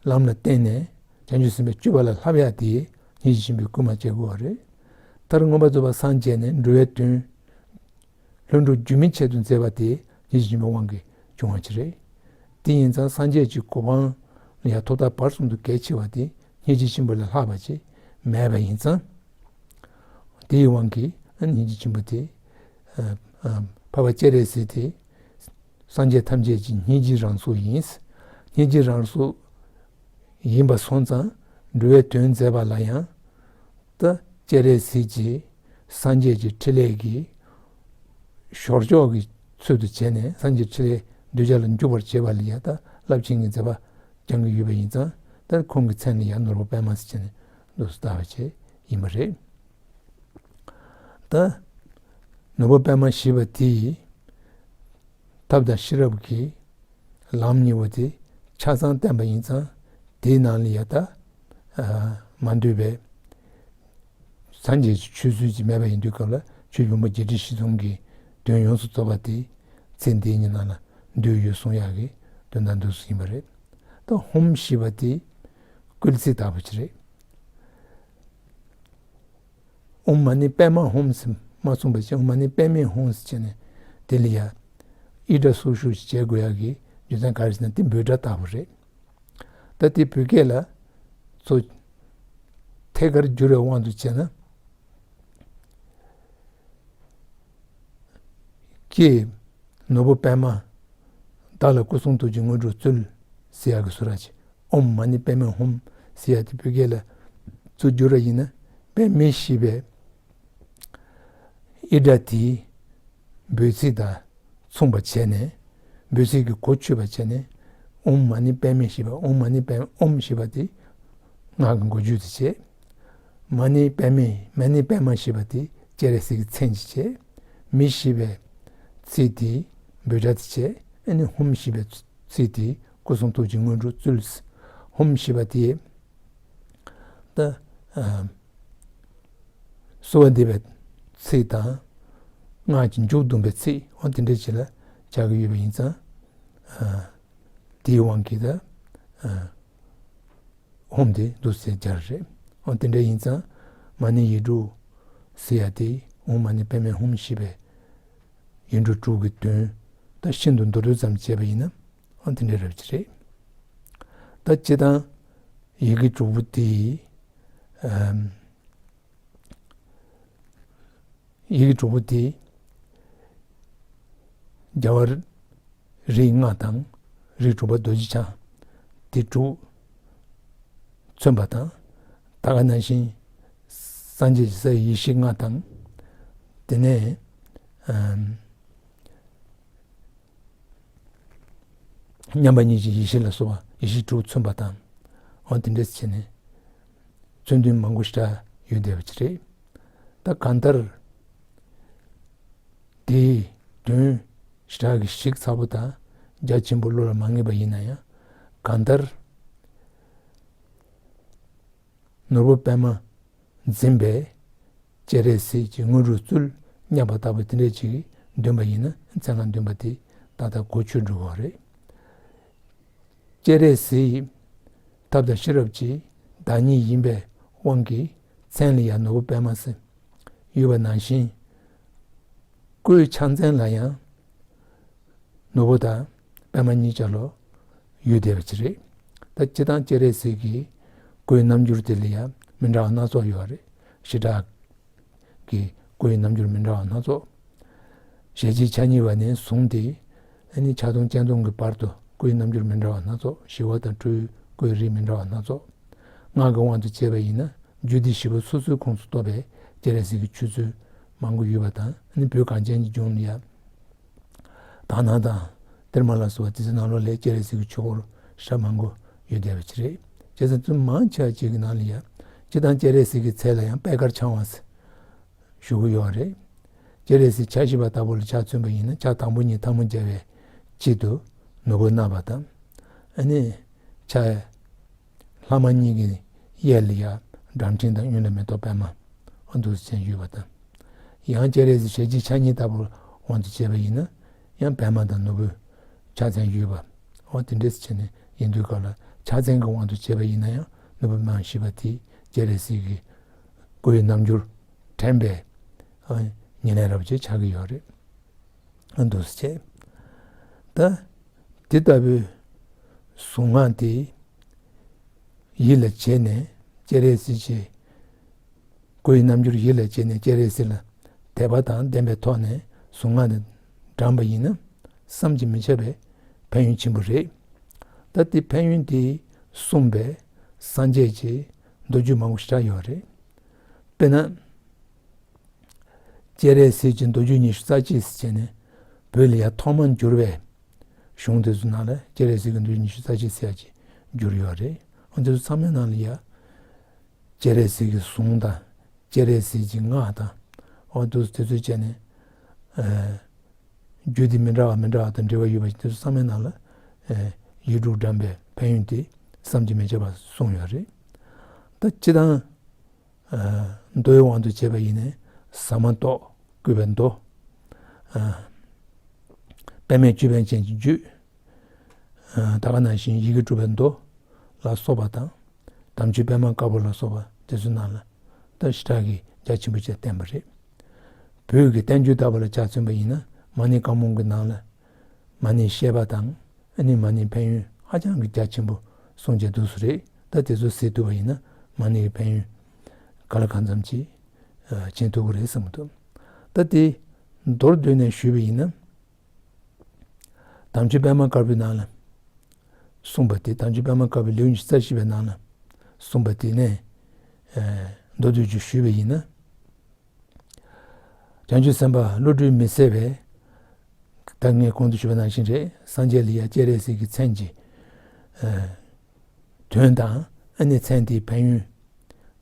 ལམ་ལ་བརྟེན་ནས་བྱང་ཆུབ་སེམས་དཔའི་སྤྱོད་པ་ལ་བསླབ་ཡ་དེ་སྙིང་རྗེ་ཆེན་པོས་སྐུལ་མ་བྱེད་དགོས་པ་རེད། མཐར་མངོན་པར་རྫོགས་པར་སངས་རྒྱས་ནས་འགྲོ་བའི་དོན་ལྷུན་གྲུབ་རྒྱུན་མི་ཆད་དུ་མཛད་པ་དེ་སྙིང་རྗེ་ཆེན་པོའི་དབང་གིས་བྱུང་བ་ཅིག་རེད། དེ་ཡིན་ཙང་སངས་རྒྱས་ཀྱི་གོ་འཕང་ལ་ཡང་ཐོག་མཐའ་བར་གསུམ་དུ་གལ་ཆེ་བ་དེ་སྙིང་རྗེ་ཆེན་པོ་ལས་ལྷག་པ་ཅིག་མེད་པ་ཡིན་ཙང་། དེའི་དབང་གིས་སྙིང་རྗེ་ཆེན་པོ་དེ། ཨ། ཨ། འཕགས་པ་སྤྱན་རས་གཟིགས་དེ། སངས་རྒྱས་ཐམས་ཅད་ཀྱི་སྙིང་རྗེའི་རང་གཟུགས་ཡིན། སྙིང་རྗེའི་རང་གཟུགས་ཡིན་པ་སོང་ཙང་འགྲོ་བའི་དོན་མཛད་པ་ལ་ཡང་། ད་སྤྱན་རས་གཟིགས་ཀྱིས་སངས་རྒྱས་ཀྱི་ཕྲིན་ལས་ཀྱི་ཞོར་ཕྱོགས་ཀྱི་ཚུལ་དུ་བྱས་ནས་སངས་རྒྱས་ཕྲིན་ལས་གདུལ་བྱ་ལ་འཇུག་པར་བྱེད་པ་ལ་ཡང་ད་རླབས་ཆེན་གྱི་མཛད་པ་སྦྱང་གི་ཡོད་པ་ཡིན་ཙང་། ད་ཁོང་གི་མཚན་ལ་ཡང་ནོར་བུ་པདྨ་ཟེར་བྱས་ནས་འདུག་སེ་བཏགས་པ་བྱས་ཡིན་པ་རེད། ད་ནོར་བུ་པདྨ་ཞེས་པ་དེ་ཡི་ཐབས་དང་ཤེས་རབ་ཀྱི་ལམ་གཉིས་པོ་དེ་ཆ་ཚང་བསྟན་པ་ཡིན་ཙང་། དེའི་ནང་ལ་ཡ་ད། ཨ། མ་འདུས་པའི་སངས་རྒྱས་ཀྱི་ཆོས་ཚུལ་གྱི་མེད་པ་ཡིན་དུས་སྐབས་ལ་ཆོས་ཕུང་པོ་བརྒྱད་ཁྲི་བཞི་སྟོང་གི་དོན་ཡོངས་སུ་རྫོགས་པ་དེ་ཚེ་འདིའི་ཉིན་ནང་ལ་འདུས་ཡོད་གསུང་ཡག་གི་དོན་དག་འདུག་སེ་ཡིན་པ་རེད། ད་ཧཱུྃ་ཞེས་པ་དེ་སྐུལ་ཚིག་ལྟ་བུ་ཅིག་རེད། ཨོཾ་མ་ཎི་པདྨ་ཧཱུྃ་ཟེར་མ་གསུངས་པ་བྱས། ཨོཾ་མ་ཎི་པདྨེ་ཧཱུྃ་ཟེར་བྱས་ནས་དེ་ལ་ཡ་ཨི་སྒྲ་སོར་ཞུགས་ཤིག་བྱེད་དགོས་ཡག་གི་རྒྱུ་མཚན་ག་རེ་ཟེར་ན། དེ་འབོད་སྒྲ་ལྟ་བུ་རེད། ད་དེ་བོད་སྐད་ལ་ཚུར་ཐད་ཀར་བསྒྱུར་བའི་དབང་དུ་བྱས་ན། ཀྱེ། ནོར་བུ་པདྨ། བདག་ལ་སྐུ་གསུང་ཐུགས་ཀྱི་དངོས་གྲུབ་སྩོལ། ཟེར་ཡག་གི་སུ་ར་ཅིག་ཨོཾ་མ་ཎི་པདྨེ་ཧཱུྃ་ཟེར་ཡག་དེ་བོད་སྐད་ལ་ཚུར་བསྒྱུར་བ་ཡིན་ན། པདྨེ་ཞེས་པའི་ཨི་སྒྲ་དེའི་འབོད་ཚིག་དང་མཚུངས་པ་བྱས་ནས། འབོད་ཚིག་གི་གོ་ཆོད་པ་བྱས་ནས། ཨོཾ་མ་ཎི་པདྨེ་ཞེས་པ། ཨོཾ་མ་ཎི་པད། ཨོཾ་ཞེས་པ་དེ་སྔགས་ཀྱི་མགོ་བརྗོད་དུ་བྱས། མ་ཎི་པདྨེ། མ་ཎི་པདྨ་ཞེས་པ་དེ་སྤྱན་རས་གཟིགས་ཀྱི་མཚན་ཅིག་བྱས། མེ་ཞེས་པའི་ཚིག་དེ་འབོད་སྒྲ་དེ་བྱས། ཨ་ནི་ཧཱུྃ་ཞེས་པའི་ཚིག་དེ་སྐུ་གསུང་ཐུགས་ཀྱི་དངོས་གྲུབ་སྩོལ། ཧཱུྃ་ཞེས་པ་དེ་ད། ཨ། གསོལ་བ་འདེབས་པའི་ཚིག་དང་། སྔགས་ཀྱི་མཇུག་བསྡོམས་པའི་ཚིག་འོ་དེ་འདྲ་ཅིག་ལ་སྦྱར་གྱི་ཡོད་པ་ཡིན་ཙང་། ཨ། དེའི་དབང་གིས་ད། ཨ། ཧཱུྃ་དེ་འདུག་སེ་སྦྱར་རེད། འོ་དེ་འདྲ་ཡིན་ཙང་། མ་ཎི་ཡིག་དྲུག་ཟེར་ཡ་དེ་ཨོཾ་མ་ཎི་པདྨེ་ཧཱུྃ་ཞེས་པའི་ཡིག་འབྲུ་དྲུག་གི་དོན་ད་ཤིན་ཏུ་མདོར་བསྡུས་ཙམ་བྱས་པ་ཡིན་ན། འོ་དེ་འདྲ་རབ་ཅིག་རེད། ད་སྤྱིར་བཏང་ཡི་གེ་དྲུག་པོ་དེ། ཨམ། ཡི་གེ་དྲུག་པོ་དེ་རྒྱལ་བ་རིགས་ལྔ་དང་། རིགས་དྲུག་པ་རྡོ་རྗེ་འཆང་དེ་དྲུག་མཚོན་པ་དང་། ད་ག་ནང་བཞིན་སངས་རྒྱས་ཀྱི་ས་ཡི་ཡེ་ཤེས་ལྔ་དང་། དེ་ནས། ཨམ། མཉམ་པ་ཉིད་ཀྱི་ཡེ་ཤེས་ལ་སོགས་པ་ཡེ་ཤེས་དྲུག་མཚོན་པ་དང་ འོ་དེ་འདྲས་བྱས་ནས་མཚོན་དོན་མང་པོ་ཞེ་དྲག་ཡོད་བསྡད་པ་ཅིག་རེད། ད་གང་ལྟར་དེའི་དོན་ཞེ་དྲག་གི་ཞིབ་ཚགས་པོ་དང་རྒྱ་ཆེན་པོ་བློ་ལ་མ་ངེས་པ་ཡིན་ན་ཡང་། གང་ལྟར་ནོར་བུ་པདྨ་འཛིན་པའི་སྤྱན་རས་གཟིགས་ཀྱི་དངོས་གྲུབ་སྩོལ་སྙམ་པ་ལྟ་བུ་དེ་འདྲས་ཅིག་འདོན་པ་ཡིན་ན། མཚན་སྔགས་འདོན་པ་དེ་ཏག་ཏག་གོ་ཆོད་འགྲོ་གི་རེད། སྤྱན་རས་གཟིགས་ཐབས་དང་ཤེས་རབ་ཀྱི་བདག་ཉིད་ཡིན་པའི་དབང་གིས་མཚན་ལ་ཡང་ནོར་བུ་པདྨ་ཟེར་ཡོད་པ་ནང་བཞིན། སྐུའི་ཕྱག་མཚན་ལ་ཡང་ནོར་བུ་དང་པདྨ་གཉིས་ཆ་ལོ་ཡོད་བསྡད་པ་ཅིག་རེད། ད་སྤྱིར་བཏང་སྤྱན་རས་གཟིགས་ཀྱི་སྐུའི་རྣམ་འགྱུར་དེ་ལ་ཡང་མི་འདྲ་བ་སྣ་ཚོགས་ཡོད་རེད། ཞེ་དྲག་གི་སྐུའི་རྣམ་འགྱུར་མི་འདྲ་བ་སྣ་ཚོགས། ཞལ་གཅིག་ཕྱག་གཉིས་པ་ནས་བཟུང་སྟེ་ཨ་ནི་ཕྱག་སྟོང་སྤྱན་སྟོང་གི་བར་དུ་སྐུའི་རྣམ་འགྱུར་མི་འདྲ་བ་སྣ་ཚོགས། ཞི་བ་དང་སྤྲེའུའི་སྐུའི་རིགས་མི་འདྲ་བ་སྣ་ཚོགས། སྔགས་ཀྱི་དབང་དུ་བྱས་པ་ཡིན་ན་རྒྱུད་སྡེ་བཞི་པོ་སོ་སོའི་ཁོངས་སུ་གཏོགས་པའི་སྤྱན་རས་གཟིགས་ཀྱི་ཆོས་ཚུལ་མང་པོ་ཡོད་པ་དང་། ཨ་ནི་བོད་གངས་ཅན་གྱི་ལྗོངས་ལ་ཡང་དག་སྣང་དང་གཏེར་མ་ལ་སོགས་པ་དེ་ཚོའི་ནང་ལོགས་ལ་སྤྱན་རས་གཟིགས་ཀྱི་ཆོས་སྐོར་ཞེ་དྲག་མང་པོ་ཡོད་བསྡད་པ་ཅིག་རེད། བྱས་ཙང་ཚུལ་མང་ཆེ་བ་ཅིག་གི་ནང་ལ་ཡང་སྤྱིར་བཏང་སྤྱན་རས་གཟིགས་ཀྱི་མཚན་ལ་ཡང་པད་དཀར་འཆང་བ་ཟེར་ཞུ་གི་ཡོད་རེད། སྤྱན་རས་གཟིགས་ཕྱག་བཞི་པ་ལྟ་བུ་ལ་ཆ་མཚོན་པ་ཡིན་ན། ཕྱག་དང་པོ་གཉིས་ཐལ་མོ་སྦྱར་བའི་དཀྱིལ་དུ་ནོར་བུ་བསྣམས་པ་དང་། ཨ་ནི་ཕྱག་ལྷག་མ་གཉིས་ཀྱི་གཡས་ལ་ཡང་སྒྲ་མཁྲིས་དང་གཡོན་ལ་མེ་ཏོག་པདྨ་འོ་འདུག་སེ་ཡོད་པ་དང་། ཡང་སྤྱན་རས་གཟིགས་ཞལ་གཅིག་ཕྱག་གཉིས་ལྟ་བུར་དབང་དུ་བྱས་པ་ཡིན་ན་ཡང་པདྨ་དང་ནོར་བུའི་ཕྱག་མཚན་ཡོད་པ། འོ་དེ་འདྲས་བྱས་ནས་ཡིན་དུས་སྐབས་ལ་ཕྱག་མཚན་གྱི་དབང་དུ་བྱས་པ་ཡིན་ན་ཡང་ནོར་བུ་པདྨ་ཞེས་པ་དེ་སྤྱན་རས་གཟིགས་ཀྱི་སྐུའི་རྣམ་འགྱུར་དྲན་པའི་ཨ་ཉེར་ལེན་རབ་ཅིག་ཆགས་ཀྱི་ཡོད་རེད། འདུག་སེ་བྱས། ད་དེ་ལྟ་བུའི་གཟུངས་སྔགས་དེ་ཡིད་ལ་བྱས་ནས་སྤྱན་རས་གཟིགས་ཀྱི་སྐུའི་རྣམ་འགྱུར་ཡིད་ལ་བྱས་ནས་སྤྱན་རས་གཟིགས་ལ་དད་པ་དང་ལྡན་པའི་ཐོག་ནས་གཟུངས་སྔགས་དེ་བགྲངས་པ་ཡིན་ན་བསམ་གྱིས་མི་ཁྱབ་པའི་ཕན་ཡོན་ཆེན་པོ་རེད། ད་དེ་ཕན་ཡོན་དེ་གསུངས་པའི་སངས་རྒྱས་ཀྱི་མདོ་རྒྱུད་མང་པོ་ཞིག་ཡོད་རེད། དཔེར་ན། སྤྱན་རས་གཟིགས་ཀྱི་མདོ་རྒྱུད་ཉི་ཤུ་རྩ་གཅིག་ཟེར་བྱས་ནས་བོད་ལ་ཡང་ཐོག་མར་བསྒྱུར་བའི་གཞུང་དེ་ཚོའི་ནང་ལ་སྤྱན་རས་གཟིགས་ཀྱི་མདོ་རྒྱུད་ཉི་ཤུ་རྩ་གཅིག་ཟེར་ཡག་ཅིག་བསྒྱུར་ཡོད་རེད། འོ་དེ་ཚོ་ཚང་མའི་ནང་ལ་ཡང་སྤྱན་རས་གཟིགས་ཀྱི་གཟུངས་དང་སྤྱན་རས་གཟིགས་ཀྱི་སྔགས་དང་། འོ་དེ་ཚོ་དེ་ཚོ་བྱས་ནས་ཨ་རྒྱུད་སྡེ་མི་འདྲ་བ་མི་འདྲ་བ་དང་འབྲེལ་བ་ཡོད་པ་ཞིག་དེ་ཚོ་ཚང་མའི་ནང་ལ་ཨ་ཡིག་དྲུག་བགྲངས་པའི་ཕན་ཡོན་དེ་བསམ་གྱིས་མི་ཁྱབ་པ་གསུངས་ཡོད་རེད། ད་སྤྱིར་བཏང་། མདོའི་དབང་དུ་བྱས་པ་ཡིན་ན་ཟ་མ་ཏོག་བཀོད་པའི་མདོ། པདྨས་ཅོད་པན་ཅན་གྱི་རྒྱུད། ད་ག་ནང་བཞིན་ཡི་གེ་དྲུག་པའི་མདོ་ལ་སོགས་པ་དང་། དམ་ཆོས་པདྨ་དཀར་པོ་ལ་སོགས་པ་དེ་ཚོའི་ནང་ལ་ད་ཞེ་དྲག་གི་རྒྱ་ཆེན་པོ་བཅས་བསྟན་པ་རེད། བོད་ཀྱི་བསྟན་བཅོས་ལྟ་བུ་ལ་ཆ་མཚོན་པ་ཡིན་ན་མ་ཎི་བཀའ་མང་གི་ནང་ལ་མ་ཎིའི་བཤད་པ་དང་། ཨ་ནི་མ་ཎིའི་ཕན་ཡོན་ཧ་ཅང་གི་རྒྱ་ཆེན་པོ་གསུངས་བྱས་འདུག་སེ་རེད། ད་དེ་ཚོ་གཟིགས་ཐུབ་པ་ཡིན་ན་མ་ཎིའི་ཕན་ཡོན་ག་ལ་གང་འཚམ་ཅིག་མཁྱེན་ཐུབ་ཀྱི་རེད་བསམ་གྱི་འདུག་ད་དེ་མདོར་བསྡུས་ནས་ཞུས་པ་ཡིན་ན། དམ་ཆོས་པདྨ་དཀར་པོའི་ནང་ལ་གསུངས་པ་དེ། དམ་ཆོས་པདྨ་དཀར་པོའི་ལེའུ་ཉི་ཤུ་རྩ་བཞི་པའི་ནང་ལ་གསུངས་པ་དེ་ནས་མདོར་བསྡུས་ཅིག་ཞུས་པ་ཡིན་ན། བྱང་ཆུབ་སེམས་དཔའ་བློ་གྲོས་མི་ཟད་པས། ད་ངས་གོང་དུ་ཞུས་པ་ནང་བཞིན་རེད། སངས་རྒྱས་ལ་ཡང་སྤྱན་རས་གཟིགས་ཀྱི་མཚན་གྱི་དོན་དང་། ཨ་ནི་མཚན་དེའི་ཕན་ཡོན་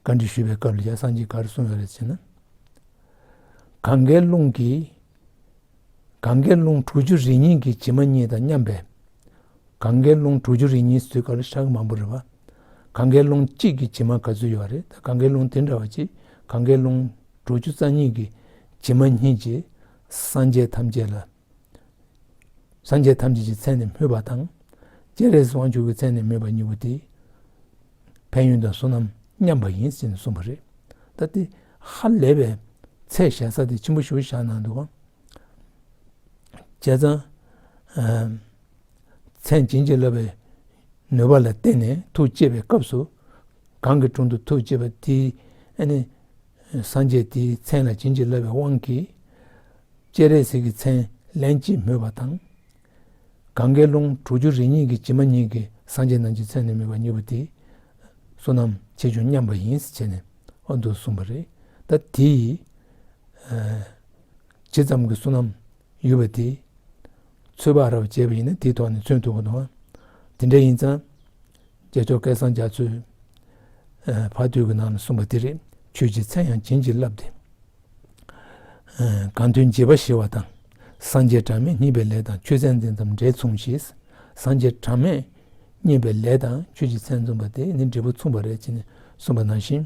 བཀའ་འདྲི་ཞུས་པའི་སྐབས་ལ་ཡང་སངས་རྒྱས་ག་རེ་གསུངས་ཡོད་རེད་ཟེར་ན། གང་གཱའི་ཀླུང་གི། གང་གཱའི་ཀླུང་དྲུག་ཅུ་རེ་གཉིས་ཀྱི་བྱེ་མ་སྙེད་དང་མཉམ་པའི། གང་གཱའི་ཀླུང་དྲུག་ཅུ་རེ་གཉིས་ཟེར་དུས་སྐབས་ལ་ཞེ་དྲག་མང་པོ་རེད་པ། གང་གཱའི་ཀླུང་གཅིག་གི་བྱེ་མ་ག་ཚོད་ཡོད་རེད། ད་གང་གཱའི་ཀླུང་དེ་འདྲ་བ་ཅིག་གང་གཱའི་ཀླུང་དྲུག་ཅུ་རྩ་གཉིས་ཀྱི་བྱེ་མ་སྙེད་ཀྱི་སངས་རྒྱས་ཐམས་ཅད་ལ། སངས་རྒྱས་ཐམས་ཅད་ཀྱི་མཚན་ནས་སྨོས་པ་དང་། སྤྱན་རས་གཟིགས་དབང་ཕྱུག་གི་མཚན་ནས་སྨོས་པ་གཉིས་པོ་དེ་ཕན་ཡོན་དང་བསོད་ནམས་མཉམ་པ་ཡིན་ཟེར་ནས་གསུངས་པ་རེད། ད་དེ་ཧ་ལས་པའི་ཚད་བཞག་ས་དེ་ཆེན་པོ་ཞེ་པོ་བཞག་གནང་འདུག་ག་བྱས་ཙང་། ཨ་མཚན་བྱིན་གྱིས་བརླབས་པའི་ནུས་པ་ལ་བརྟེན་ནས་ཐུགས་བསྐྱེད་པའི་སྐབས་སུ། གང་གི་དྲུང་དུ་ཐུགས་བསྐྱེད་པ་དེའི་ཨ་ནི་སངས་རྒྱས་དེའི་མཚན་ལ་བྱིན་གྱིས་བརླབས་པའི་དབང་གིས། སྤྱན་རས་གཟིགས་ཀྱི་མཚན་ལན་གཅིག་སྨོས་པ་དང་། གང་གཱའི་ཀླུང་དྲུག་ཅུ་རེ་གཉིས་ཀྱི་བྱེ་མ་སྙེད་ཀྱི་སངས་རྒྱས་རྣམས་ཀྱི་མཚན་ནས་སྨོས་པ་གཉིས་པོ་དེ། བསོད་ནམས་ཆེ་ཆུང་མཉམ་པ་ཡིན་ཟེར་བྱས་ནས་འོ་འདུག་གསུངས་པ་རེད། ད་དེ་ཡི་ཇི་ཙམ་གྱི་བསོད་ནམས་ཡོད་པ་དེ་ཚོད་དཔག་རབ་བྱས་པ་ཡིན་ན་དེའི་ཐོག་ནས་མཚོན་ཐུབ་ཀྱི་འདུག་དེ་འདྲ་ཡིན་ཙང་ རྒྱལ་མཆོག་སྐལ་བཟང་རྒྱ་མཚོས་ཕ་བསྟོད་ཀྱི་ནང་ལ་གསུངས་པ་དེ་རེད། ཆོས་ཀྱི་མཚན་ཡང་བྱིན་གྱིས་བརླབས་ཏེ། གང་དོན་བྱེད་པ་ཞི་བ་དང་། སངས་རྒྱས་གྲངས་མེད་བསྙེན་པའི་ལས་དང་། ཆོས་ཚན་འཛིན་མཚམས་འབྲེལ་མཚུངས་ཞེས། སངས་རྒྱས་གྲངས་མེད་བསྙེན་པའི་ལས་དང་ཆོས་ཀྱི་མཚན་མཚུངས་པ་དེ་ནི་འབྲས་བུ་མཚུངས་པ་རེད་ཅེས་ནི་གསུངས་པ་ནང་བཞིན།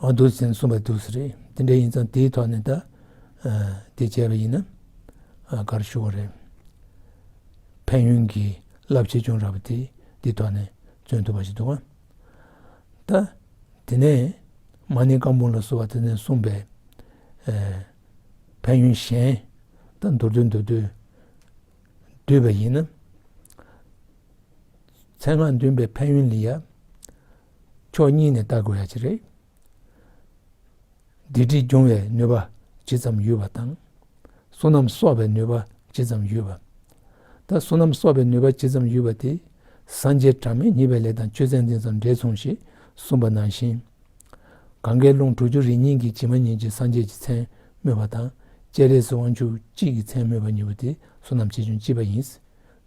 ཨ་འདུག་ཟེར་གསུངས་པ་འདུག་ཟེར་རེད། དེ་འདྲ་ཡིན་ཙང་དེའི་ཐོག་ནས་ད་དེ་བྱས་པ་ཡིན་ན་ག་རེ་ཞུ་བ་རེད། ཕན་ཡོན་གྱི་རླབས་ཆེ་ཆུང་རགས་པ་དེ་དེའི་ཐོག་ནས་མཚོན་ཐུབ་པ་ཞིག་འདུག་ག་ད་དེ་ནས་མ་ཎི་བཀའ་འབུམ་ལ་སོགས་པ་དེ་ནས་གསུངས་པའི་ཕན་ཡོན་གཞན་ད་མདོར་བསྡུས་མདོར་བསྡུས་བསྡུས་པ་ཡིན་ན། མཚན་སྔགས་འདོན་པའི་ཕན་ཡོན་ལ་ཡ་ཕྱོགས་གཉིས་ནས་བལྟ་དགོས་ཡ་ཅིག་རེད། སྡིག་སྒྲིབ་སྦྱོང་བའི་ནུས་པ་ཇི་ཙམ་ཡོད་པ་དང་། བསོད་ནམས་གསོག་པའི་ནུས་པ་ཇི་ཙམ་ཡོད་པ། ད་བསོད་ནམས་གསོག་པའི་ནུས་པ་ཇི་ཙམ་ཡོད་པ་དེ་སངས་རྒྱས་གྲངས་མེད་བསྙེན་པའི་ལས་དང་ཆོས་ཚན་འཛིན་མཚམས་འབྲེལ་མཚུངས་ཞེས་གསུངས་པ་ནང་བཞིན། གང་གཱའི་ཀླུང་དྲུག་ཅུ་རེ་གཉིས་ཀྱི་བྱེ་མ་སྙེད་ཀྱི་སངས་རྒྱས་ཀྱི་མཚན་སྨོས་པ་དང་། སྤྱན་རས་གཟིགས་དབང་ཕྱུག་གཅིག་གི་མཚན་སྨོས་པ་གཉིས་པོ་དེ་བསོད་ནམས་ཆེ་ཆུང་གཅིག་པ་ཡིན།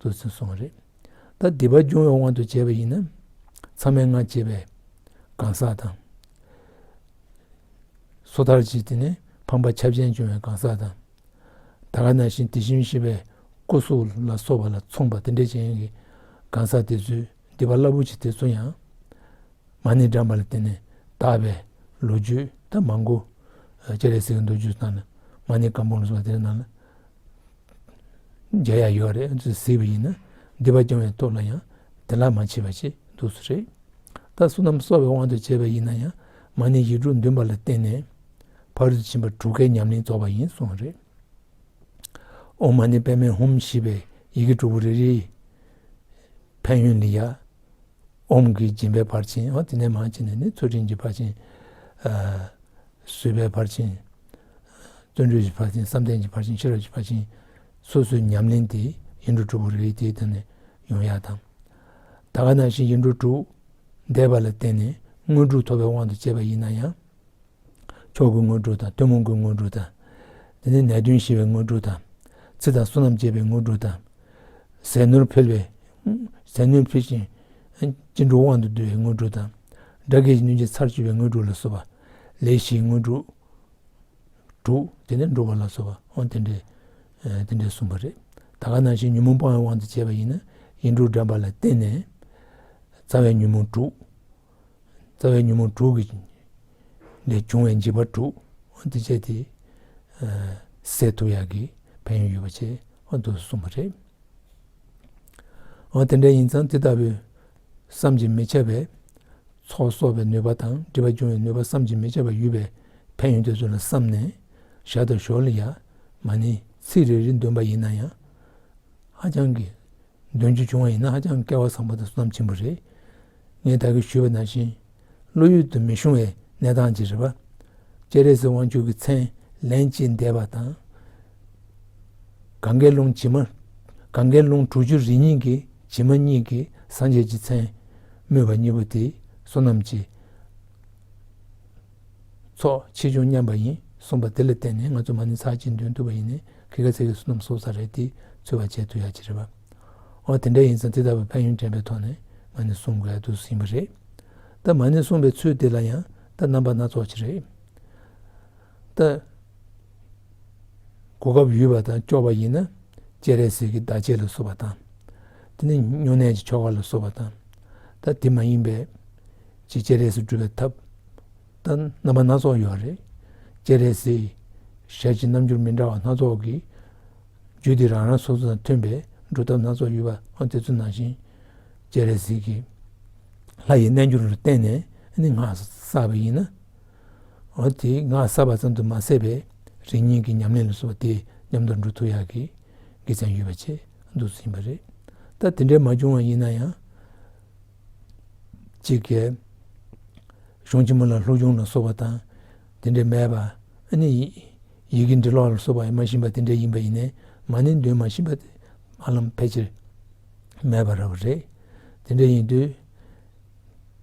དུ་ཚུན་སོང་བ་རེད། ད་སྡིག་པ་སྦྱོང་བའི་དབང་དུ་བྱས་པ་ཡིན་ན། མཚམས་མེད་ལྔ་བྱེད་པའི་གང་ཟག་དང་། སོ་ཐར་གྱི་དེ་ནས་ཕམ་པ་ཁྱབ་ཆེན་བྱུང་བའི་གང་ཟག་དང་། ད་ག་ནང་བཞིན་དེ་བཞིན་གཤེགས་པའི་སྐུ་གཟུགས་ལ་སོགས་པ་ལ་མཚུངས་པ་དེ་འདྲ་ཅན་གྱི་གང་ཟག་དེ་ཚོའི་སྡིག་པ་རླབས་པོ་ཆེ་དེ་ཚོ་ཡང་། མ་ཎི་བགྲངས་པ་ལ་བརྟེན་ནས་དག་པའི་ལོ་རྒྱུས་ད་མང་པོ། སྤྱན་རས་གཟིགས་ཀྱི་མདོ་རྒྱུད་ནང་ལ་མ་ཎི་བཀའ་འབུམ་ལ་སོགས་པ་དེ་ནང་ལ་མཇལ་ཡ་ཡོད་རེད། གཟིགས་པ་ཡིན་ན་སྡིག་པ་སྦྱོང་བའི་ཐོག་ལ་ཡང་དེ་ལ་མ་མཆིས་པ་ཞིག་འདུག་སེ་རེད། ད་བསོད་ནམས་གསོག་པའི་དབང་དུ་བྱས་པ་ཡིན་ན་ཡང་མ་ཎི་ཡིག་དྲུག་འདོན་པ་ལ་བརྟེན་ནས་ཕ་རོལ་ཏུ་ཕྱིན་པ་དྲུག་ཀའི་ཉམས་ལེན་རྫོགས་པ་ཡིན་གསུངས་རེད། ཨོཾ་མ་ཎི་པདྨེ་ཧཱུྃ་ཞེས་པའི་ཡི་གེ་དྲུག་པོ་རེ་རེའི་ཕན་ཡོན་ལ་ཡ། ཨོཾ་གྱི་སྦྱིན་པའི་ཕར་ཕྱིན། འོ་དེ་ནས་མར་ཕྱིན་ནས་ནི་ཚུལ་ཁྲིམས་ཀྱི་ཕར་ཕྱིན། ཨ་བཟོད་པའི་ཕར་ཕྱིན། བརྩོན་འགྲུས་ཀྱི་ཕར་ཕྱིན། བསམ་གཏན་གྱི་ཕར་ཕྱིན། ཤེས་རབ་ཀྱི་ཕར་ཕྱིན། སོ་སོའི་ཉམས་ལེན་དེ་ཡིག་འབྲུ་དྲུག་པོ་རེ་རེ་དེའི་སྟེང་ནས་ཡོང་ཡག་དང་། ད་ག་ནང་བཞིན་ཡིག་འབྲུ་དྲུག་འདས་པ་ལ་བརྟེན་ནས་དངོས་གྲུབ་ཐོབ་པའི་དབང་དུ་བྱས་པ་ཡིན་ན་ཡང་། མཆོག་གི་དངོས་གྲུབ་དང་ཐུན་མོང་གི་དངོས་གྲུབ་དང་། དེ་ནས་ནད་གདོན་ཞི་བའི་དངོས་གྲུབ་དང་། ཚེ་དང་བསོད་ནམས་འབྱེད་པའི་དངོས་གྲུབ་དང་། ཟས་ནོར་འཕེལ་བའི། ཟས་ནོར་འཕེལ་ཞིང་སྐྱིད་འགྲོའི་དབང་དུ་འདུ་བའི་དངོས་གྲུབ་དང་། དགྲ་བགེགས་ཀྱི་གནོད་བྱེད་ཚར་གཅོད་པའི་དངོས་གྲུབ་ལ་སོགས་པ། ལས་བཞིའི་དངོས་གྲུབ་དྲུག་དེ་ནས་འགྲུབ་པ་ལ་སོགས་པ་འོ་དེ་འདྲས། དེ་འདྲས་གསུངས་པ་རེད། ད་ག་ནང་བཞིན་ཉོན་མོངས་སྤང་བའི་དབང་དུ་བྱས་པ་ཡིན་ན་ཡིག་འབྲུ་བགྲངས་པ་ལ་བརྟེན་ནས། རྩ་བའི་ཉོན་མོངས་དྲུག་རྩ་བའི་ཉོན་མོངས་དྲུག་གི་ལས་བྱུང་བའི་འཇིགས་པ་དྲུག་འདི་བཅས་དེ་སེལ་ཐུབ་ཡག་གི་ཕན་ཡོན་ཡོད་པ་བཅས་འདུག་གསུངས་པ་རེད། འོ་དེ་འདྲ་ཡིན་ཙང་དེ་ལྟ་བུའི་བསམ་གྱིས་མི་ཁྱབ་པའི་ཚོགས་གསོག་པའི་ནུས་པ་དང་སྒྲིབ་པ་སྦྱོང་བའི་ནུས་པ་བསམ་གྱིས་མི་ཁྱབ་པ་ཡོད་པའི་ཕན་ཡོན་དེ་ཚོ་ལ་བསམ་ནས་ཞར་དང་ཞོར་ལ་ཡང་མ་ཎི་ཚིག་རེ་རེ་འདོན་པ་ཡིན་ན་ཡང་ཧ་ཅང་གི་འདོན་རྒྱུ་བྱུང་བ་ཡིན་ན་ཧ་ཅང་སྐལ་བ་བཟང་པོ་དང་བསོད་ནམས་ཆེན་པོ་རེད། ངས་ད་གིན་ཞུས་པ་ནང་བཞིན་བློ་ཡུལ་དུ་མི་ཤོང་བའི་གནས་སྟངས་ཅིག་རེད་པ། སྤྱན་རས་གཟིགས་དབང་ཕྱུག་གི་མཚན་ལན་གཅིག་འདས་པ་དང་། གང་གཱའི་ཀླུང་བྱེ་མ། གང་གཱའི་ཀླུང་དྲུག་ཅུ་རེ་གཉིས་ཀྱི་བྱེ་མ་སྙེད་ཀྱི་སངས་རྒྱས་ཀྱི་མཚན་སྨོས་པ་གཉིས་པོ་དེ་བསོད་ནམས་ཀྱི་ཚོགས་ཆེ་ཆུང་མཉམ་པ་ཡིན་གསུངས་པ་དེ་ལ་བརྟེན་ནས་ང་ཚོ་མ་ཎི་ཚར་གཅིག་འདོན་ཐུབ་པ་ཡིན་ནའི་ཁི་ཁ་ཚིག་གི་བསོད་ནམས་གསོག་ས་རེད་དེ་ཚོད་པ་བྱེད་ཐུབ་ཡག་ཅིག་རེད་པ། འོ་དེ་འདྲ་ཡིན་ཙང་དེ་ལྟ་བུའི་ཕན་ཡོན་དྲན་པའི་ཐོག་ནས་མ་ཎི་གསུང་དགོས་ཡག་འདུག་ཟིན་པ་རེད། ད་མ་ཎི་གསུང་བའི་ཚུལ་དེ་ལ་ཡང་ད་རྣམ་པ་སྣ་ཚོགས་ཅིག་རེད། ད་གོ་སྐབས་ཡོད་པ་དང་ལྕོགས་པ་ཡིན་ན་སྤྱན་རས་གཟིགས་ཀྱི་བདག་བསྐྱེད་ལ་སོགས་པ་དང་། དེ་ནས་སྨྱུང་གནས་ཀྱི་ཆོ་ག་ལ་སོགས་པ་དང་། ད་དེ་མ་ཡིན་པའི་ཅིག་སྤྱན་རས་གཟིགས་སྒྲུབ་པའི་ཐབས་ད་རྣམ་པ་སྣ་ཚོགས་ཡོད་རེད། སྤྱན་རས་གཟིགས་ཞལ་གྱི་རྣམ་འགྱུར་མི་འདྲ་བ་སྣ་ཚོགས་ཀྱི་རྒྱུད་སྡེ་རང་རང་སོ་སོ་དང་མཐུན་པའི་སྒྲུབ་ཐབས་སྣ་ཚོགས་ཡོད་པ་འོ་དེ་ཚོ་ནང་བཞིན་སྤྱན་རས་གཟིགས་ཀྱི་ལྷ་ཡི་རྣལ་འབྱོར་ལ་བརྟེན་ནས་ནི་སྔགས་བསགས་པ་ཡིན་ན། འོ་དེ་སྔགས་བསགས་པ་ཙམ་དུ་མ་ཟད་པའི་རིམ་གཉིས་ཀྱི་ཉམས་ལེན་ལ་སོགས་པ་དེ་མཉམ་དུ་འགྲོ་ཐུབ་ཡག་གི་དགེ་མཚན་ཡོད་པ་བཅས་འདུག་ཟིན་པ་རེད། ད་དེ་འདྲའི་མ་བྱུང་བ་ཡིན་ན་ཡང་། གཅིག་གིས་གཞུང་ཆེན་མོ་ལ་སློབ་སྦྱོང་ལ་སོགས་པ་དང་དེ་འདྲའི་མེད་པ་ཨ་ནི་ཡི་གེ་འབྲི་ཀློག་ལ་སོགས་པ་མ་ཤེས་པ་དེ་འདྲ་ཡིན་པ་ཡིན་ནའི་མ་ཎི་འདོན་མ་ཤེས་པ་དེ་ཧ་ལམ་ཕལ་ཆེར་མེད་པ་རེད་པ་རེད། དེ་འདྲ་ཡིན་དུས་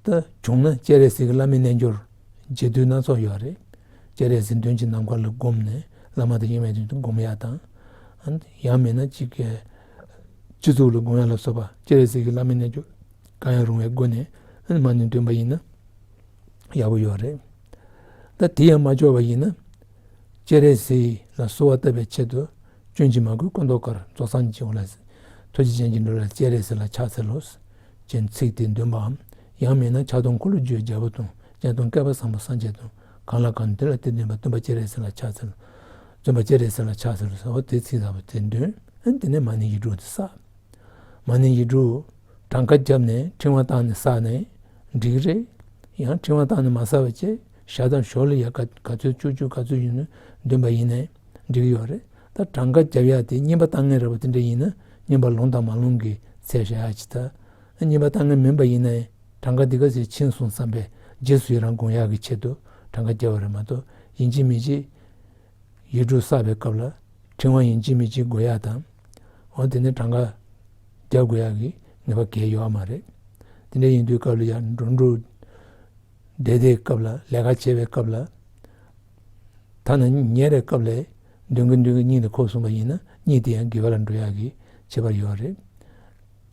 ད་བྱུང་ན་སྤྱན་རས་གཟིགས་ཀྱི་བླ་མའི་རྣལ་འབྱོར་རྗེས་ཟློས་སྣ་ཚོགས་ཡོད་རེད། སྤྱན་རས་གཟིགས་མདུན་གྱི་ནམ་མཁའ་ལ་བསྒོམས་ནས་བླ་མ་དང་དབྱེར་མེད་དུ་བསྒོམ་ཡག་དང་། ཡང་མིན་ན་གཅིག་གིས་ སྤྱི་གཙུག་ལ་དགོངས་ཡ་ལ་སོགས་པ་སྤྱན་རས་གཟིགས་ཀྱི་བླ་མའི་རྣལ་འབྱོར་གང་ཡང་རུང་བའི་སྒོ་ནས་མ་ཎི་འདོན་པ་ཡིན་ན་ཡག་པོ་ཡོད་རེད། ད་དེ་ཡང་མ་ལྕོགས་པ་ཡིན་ན། སྤྱན་རས་གཟིགས་ལ་གསོལ་བ་བཏབ་པའི་ཆེད་དུ། སྐྱོན་གྱིས་མ་གོས་སྐུ་མདོག་དཀར། རྫོགས་སངས་རྒྱས་ཀྱི་ངོ་ལ་གཟིགས། ཐུགས་རྗེ་ཅན་གྱི་འགྲོ་ལ། སྤྱན་རས་གཟིགས་ལ་ཕྱག་འཚལ་ལོ། ཅེས་ཚིག་དེ་འདོན་པའམ། ཡང་མིན་ན་ཕྱག་སྟོང་འཁོར་ལོས་སྒྱུར་བའི་རྒྱལ་པོ་དང་། སྤྱན་སྟོང་བསྐལ་པ་བཟང་པོ་སངས་རྒྱས་དང་། གང་ལ་གང་འདུལ་ལ་དེ་འདུན་པ། སྟོན་པ་སྤྱན་རས་གཟིགས་ལ་ཕྱག་འཚལ། བརྩོན་པ་སྤྱན་རས་གཟིགས་ལ་ཕྱག་འཚལ་ལོ། འོ་དེ་ཚིག་ལ་དེ་འདོན། ཨ་ནི་དེ་ནས་མ་ཎི་ཡིག་དྲུག་དེ་བསགས། མ་ཎི་ཡིག་དྲུག་གྲངས་ཀ་བརྒྱབ་ནས་ཕྲེང་བ་བཏང་ནས་བསགས་ནས་འགྲིག་གི་རེད། ཡང་ཕྲེང་བ་བཏང་ནས་མ་བསགས་པ་བྱས་ཞག་དང་ཞོར་ལ་ཡ་ག་ག་ཚོད་བཅུ་བཅུ་ག་ཚོད་ཡིན་ན་འདོན་པ་ཡིན་ནའི་འགྲིག་གི་ཡོད་རེད། ད་གྲངས་ཀ་བརྒྱབ་ཡག་དེ་བསྙེན་པ་བཏང་མཁན་རེད་པ། དེ་འདྲ་ཡིན་ན་བསྙེན་པ་ལོངས་དང་མ་ལོངས་ཀྱི་ཚད་བཞག་ཡག་ཅིག་ད་བསྙེན་པ་བཏང་མཁན་མིན་པ་ཡིན་ནའི་གྲངས་ཀ་འདི་ག་ཚོད་ཕྱིན་སོང་བསམ་པའི་རྗེས་སུ་ཡི་རང་སྒོམ་ཡག་གི་ཆེད་དུ་གྲངས་ཀ་བརྒྱབ་པ་རེད་མ་གཏོགས་ཡིན་གཅིག་མིན་གཅིག་ཡིག་དྲུག་བསགས་པའི་སྐབས་ལ་ཕྲེང་བ་ཡིན་གཅིག་མིན་གཅིག་དགོས་ཡག་དང་། འོ་དེ་ནས་གྲངས་ཀ་རྒྱག་དགོས་ཡག་གི་ངེས་པ་གང་ཡང་ཡོད་མ་རེད། དེ་འདྲ་ཡིན་དུས་སྐབས་ལ་ཡང་འགྲོ་འགྲོ་བསྡད་བསྡད་སྐབས་ལ་ལས་ཀ་བྱེད་པའི་སྐབས་ལ་ཐ་ན་ཉལ་བའི་སྐབས་ལ་འདོན་གྱིན་འདོན་གྱིན་གཉིད་ལ་ཁུག་སོང་བ་ཡིན་ན་གཉིད་དེ་ཡང་དགེ་བ་ལ་འགྲོ་ཡག་གི་ཁྱད་པར་ཡོད་རེད།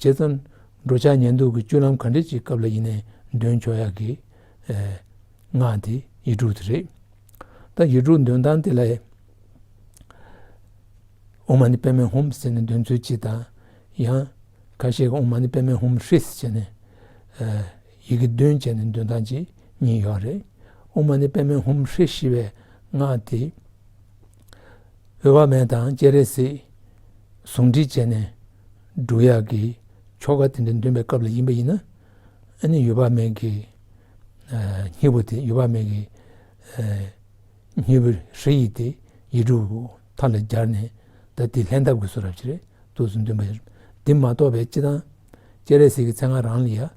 བྱས་ཙང་འགྲོ་འཆག་ཉལ་འདུག་གི་སྤྱོད་ལམ་ག་འདྲ་ཅིག་སྐབས་ལ་ཡིན་ནའི་འདོན་ཆོག་ཡག་གི་ཨེ། སྔགས་དེ་ཡིག་དྲུག་དེ་རེད། ད་ཡིག་དྲུག་འདོན་སྟངས་དེ་ལ་ཨོཾ་མ་ཎི་པདྨེ་ཧཱུྃ་ཟེར་ནས་འདོན་ཚུལ་གཅིག་དང་། ཡང་ཁ་ཤས་ཀྱིས་ཨོཾ་མ་ཎི་པདྨེ་ཧཱུྃ་ཧྲཱིཿཟེར་ནས་ཡི་གེ་བདུན་བྱས་ནས་འདོན་སྟངས་གཅིག་གཉིས་ཡོད་རེད། ཨོཾ་མ་ཎི་པདྨེ་ཧཱུྃ་ཧྲཱིཿཞེས་པའི་སྔགས་དེ་འོད་དཔག་མེད་དང་སྤྱན་རས་གཟིགས་ཟུང་འབྲེལ་བྱས་ནས་སྒྲུབ་ཡག་གི་ཆོ་ག་དེ་འདྲ་འདོན་པའི་སྐབས་ལ་ཡིན་པ་ཡིན་ན། ཨ་ནི་འོད་དཔག་མེད་ཀྱི་ཨ་སྙིང་པོ་དེ་འོད་དཔག་མེད་ཀྱི་ཨ་སྙིང་པོ་ཧྲཱིཿ་དེ་ཡིག་དྲུག་མཐའ་ལ་སྦྱར་ནས་ད་དེ་ལྷན་ཐབས་ཀྱི་བཟོ་འདྲ་ཅིག་རེད། འདུག་སེ་འདོན་པ་ཡིན། དེ་མ་གཏོགས་པའི་སྤྱིར་བཏང་སྤྱན་རས་གཟིགས་ཀྱི་མཚན་སྔགས་རང་ལ་ཡང་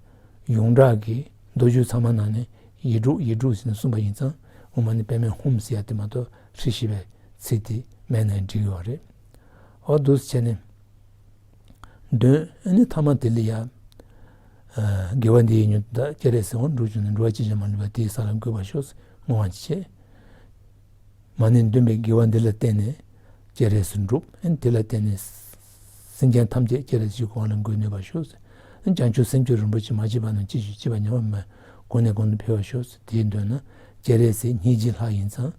ཡོངས་གྲགས་ཀྱི་མདོ་རྒྱུད་ཚང་མ་ནང་ནས་ཡིག་དྲུག་ཡིག་དྲུག་ཟེར་ནས་གསུངས་པ་ཡིན་ཙང་ཨོཾ་མ་ཎི་པདྨེ་ཧཱུྃ་ཟེར་ཡག་དེ་མ་གཏོགས་ཧྲཱིཿཞེས་པའི་ཚིག་དེ་མེད་ནའི་འགྲིག་གི་ཡོད་རེད། འོ་འདུག་སེ་བྱས་ནས། འདོན། ཨ་ནི་ཐ་མ་དེ་ལ་ཡང་། ཨ་དགེ་བ་འདི་ཡིས་མྱུར་དུ་བདག་སྤྱན་རས་གཟིགས། འོ་འགྲུབ་གྱུར་ནས་འགྲོ་བ་ཅི་བཞིན་མ་ལུས་པ། དེ་ཡི་ས་ལ་འགོད་པར་ཤོག་ཟེར་བསྔོ་བ་ཅིག་བྱས། མ་ཎི་འདོན་པའི་དགེ་བ་འདི་ལ་བརྟེན་ནས་སྤྱན་རས་གཟིགས་འགྲུབ། ཨ་ནི་དེ་ལ་བརྟེན་ནས་སེམས་ཅན་ཐམས་ཅད་སྤྱན་རས་གཟིགས་ཀྱི་གོ་འཕང་ལ་འགོད་ནུས་པར་ཤོག་ཟེར། ཨ་ནི་བྱང་ཆུབ་སེམས་མཆོག་རིན་པོ་ཆེ་མ་སྐྱེས་པ་རྣམས་སྐྱེ་ཞིང་སྐྱེས་པ་ཉམས་པ་མེད་པར་གོང་ནས་གོང་དུ་འཕེལ་བར་ཤོག་ཟེར། དེ་འདོན་ན་སྤྱན་རས་གཟིགས་སྙིང་རྗེ་ལྷ་ཡིན་ཙང་།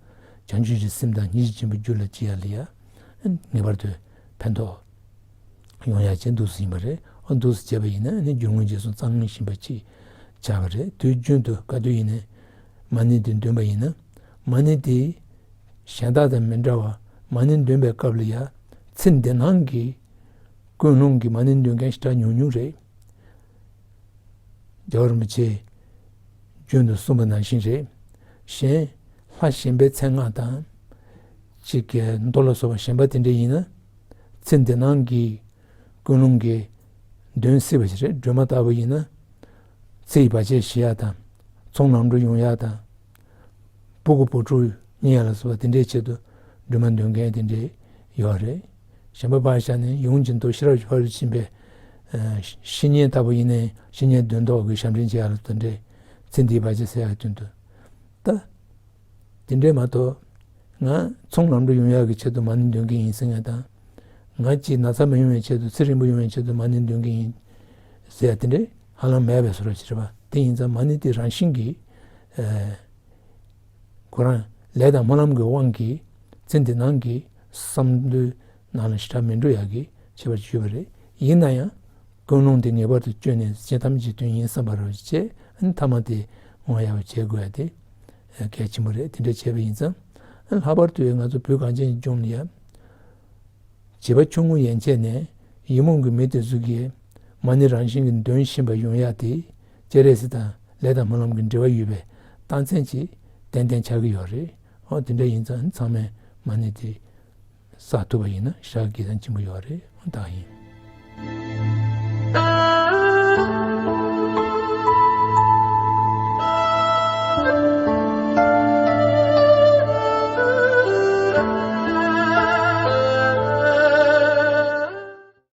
བྱང་ཆུབ་ཀྱི་སེམས་དང་སྙིང་རྗེ་ཆེན་པོའི་རྒྱུད་ལ་སྐྱེ་ཡ་ལ་ཡ། ངེས་པར་དུ་ཕན་ཐོགས་ཡོང་ཡ་ཅིག་འདུག་སེ་ཡིན་པ་རེད། འོ་འདུག་སེ་བྱས་པ་ཡིན་ན་ནི་རྒྱུ་དངོས་རྗེས་སུ་གཙང་ངེས་བཞིན་པ་ཅིག་ཆགས་པ་རེད། དུས་རྒྱུན་དུ་ག་དུས་ཡིན་ནའི་མ་ཎི་འདི་འདོན་པ་ཡིན་ན། མ་ཎི་འདི་གཞན་དག་དང་མི་འདྲ་བར་མ་ཎི་འདོན་པའི་སྐབས་ལ་ཡ་ཚེ་འདི་སྣང་གི་ཀུན་སློང་གི་མ་ཎི་འདོན་མཁན་ཞེ་དྲག་ཉུང་ཉུང་རེད། རྒྱལ་བ་རིན་པོ་ཆེས་རྒྱུན་དུ་གསུངས་པ་ནང་བཞིན་རེད། གཞན་ལྷ་གཞན་པའི་མཚན་སྔགས་དང་། ཅིག་གི་མདོ་ལ་སོགས་པ་གཞན་པ་དེ་འདྲ་ཡིན་ན། ཚེ་འདི་སྣང་གི་ཀུན་སློང་གིས་འདོན་སྲིད་པ་ཞིག་རེད། སྒྲོལ་མ་ལྟ་བུ་ཡིན་ན། ཚེ་ཡི་བར་ཆད་ཞི་ཡ་དང་། ཚོགས་ལམ་འགྲོ་ཡོང་ཡ་དང་། ཕྲུ་གུ་བུ་ཕྲུག་རྙེད་ཡ་ལ་སོགས་པ་དེ་འདྲའི་ཆེད་དུ་སྒྲོལ་མ་འདོན་མཁན་དེ་འདྲའི་ཡོད་རེད། གཞན་པ་ཕར་བཞག་ནས་ཡོངས་ཀྱི་མདོ་ཤེས་རབ་ཀྱི་ཕ་རོལ་ཕྱིན་པའི་ཨ་བཤེས་གཉེན་ལྟ་བུ་ཡིན་ནའི་བཤེས་གཉེན་དོན་ཐོག་གི་ཞབས་འདྲེན་བྱེད་ཡ་ལ་དེ་འདྲའི་ཚེ་འདིའི་བར་ཆད་སེལ་ཡ་གི་དོན་དུ། ད་དེ་འདྲའི་མ་གཏོགས་ང་ཚོང་ལམ་འགྲོ་ཡོང་ཡག་གི་ཆེད་དུ་མ་ཎི་འདོན་གྱི་ཡིན་ཟེར་མཁན་དང་། ང་ཅིག་ན་ཚ་མ་ཡོང་བའི་ཆེད་དུ་ཚེ་རིང་པོ་ཡོང་བའི་ཆེད་དུ་མ་ཎི་འདོན་གྱི་ཡིན་ཟེར་ཡ་དེ་འདྲའི་ཧ་ལམ་མེད་པའི་བཟོ་འདྲ་ཞིག་རེད་པ། དེ་ཡིན་ཙང་མ་ཎི་དེ་རང་བཞིན་གྱིས་ཨ་ཁོ་རང་ལས་དང་སྨོན་ལམ་གྱི་དབང་གིས་ཚེ་འདི་སྣང་གི་བསམ་བློའི་ནང་ལ་ཞེ་དྲག་མི་འགྲོ་ཡག་གི་ཁྱད་པར་ཅིག་ཡོད་པ་རེད། ཡིན་ན་ཡང་ཀུན་སློང་དེ་ངེས་པར་དུ་བཅོས་ནས་སེམས་ཅན་ཐམས་ཅད་དོན་ཡིན་བསམ་པ་རེ་བྱས། ཨ་ནི་ཐ་མ་དེ་བསྔོ་ཡག་བྱེད་དགོས་ཡ་དེ་གལ་ཆེན་པོ་རེད། དེ་འདྲ་བྱས་པ་ཡིན་ཙང་། ཨ་ནི་ལྷག་པར་དུ་ང་ཚོ་བོད་གངས་ཅན་གྱི་ལྗོངས་ལ་ཡ། བྱིས་པ་ཆུང་ངུ་ཡན་ཆད་ནས་ཡིད་འོང་གི་མི་དེ་ཚོ་གིས་མ་ཎི་རང་བཞིན་གྱིས་འདོན་བཞིན་པ་ཡོང་ཡ་དེ་སྤྱན་རས་གཟིགས་དང་ལས་དང་སྨོན་ལམ་གྱི་འབྲེལ་བ་ཡོད་པའི་རྟགས་མཚན་ཅིག་ཏན་ཏན་ཆགས་ཀྱི་ཡོད་རེད། འོ་དེ་འདྲ་ཡིན་ཙང་ཚང་མས་མ་ཎི་དེ་བསགས་ཐུབ་པ་ཡིན་ན་ཞེ་དྲག་དགེ་མཚན་ཆེན་པོ་ཡོད་རེད། འོ་ད་ཡིན།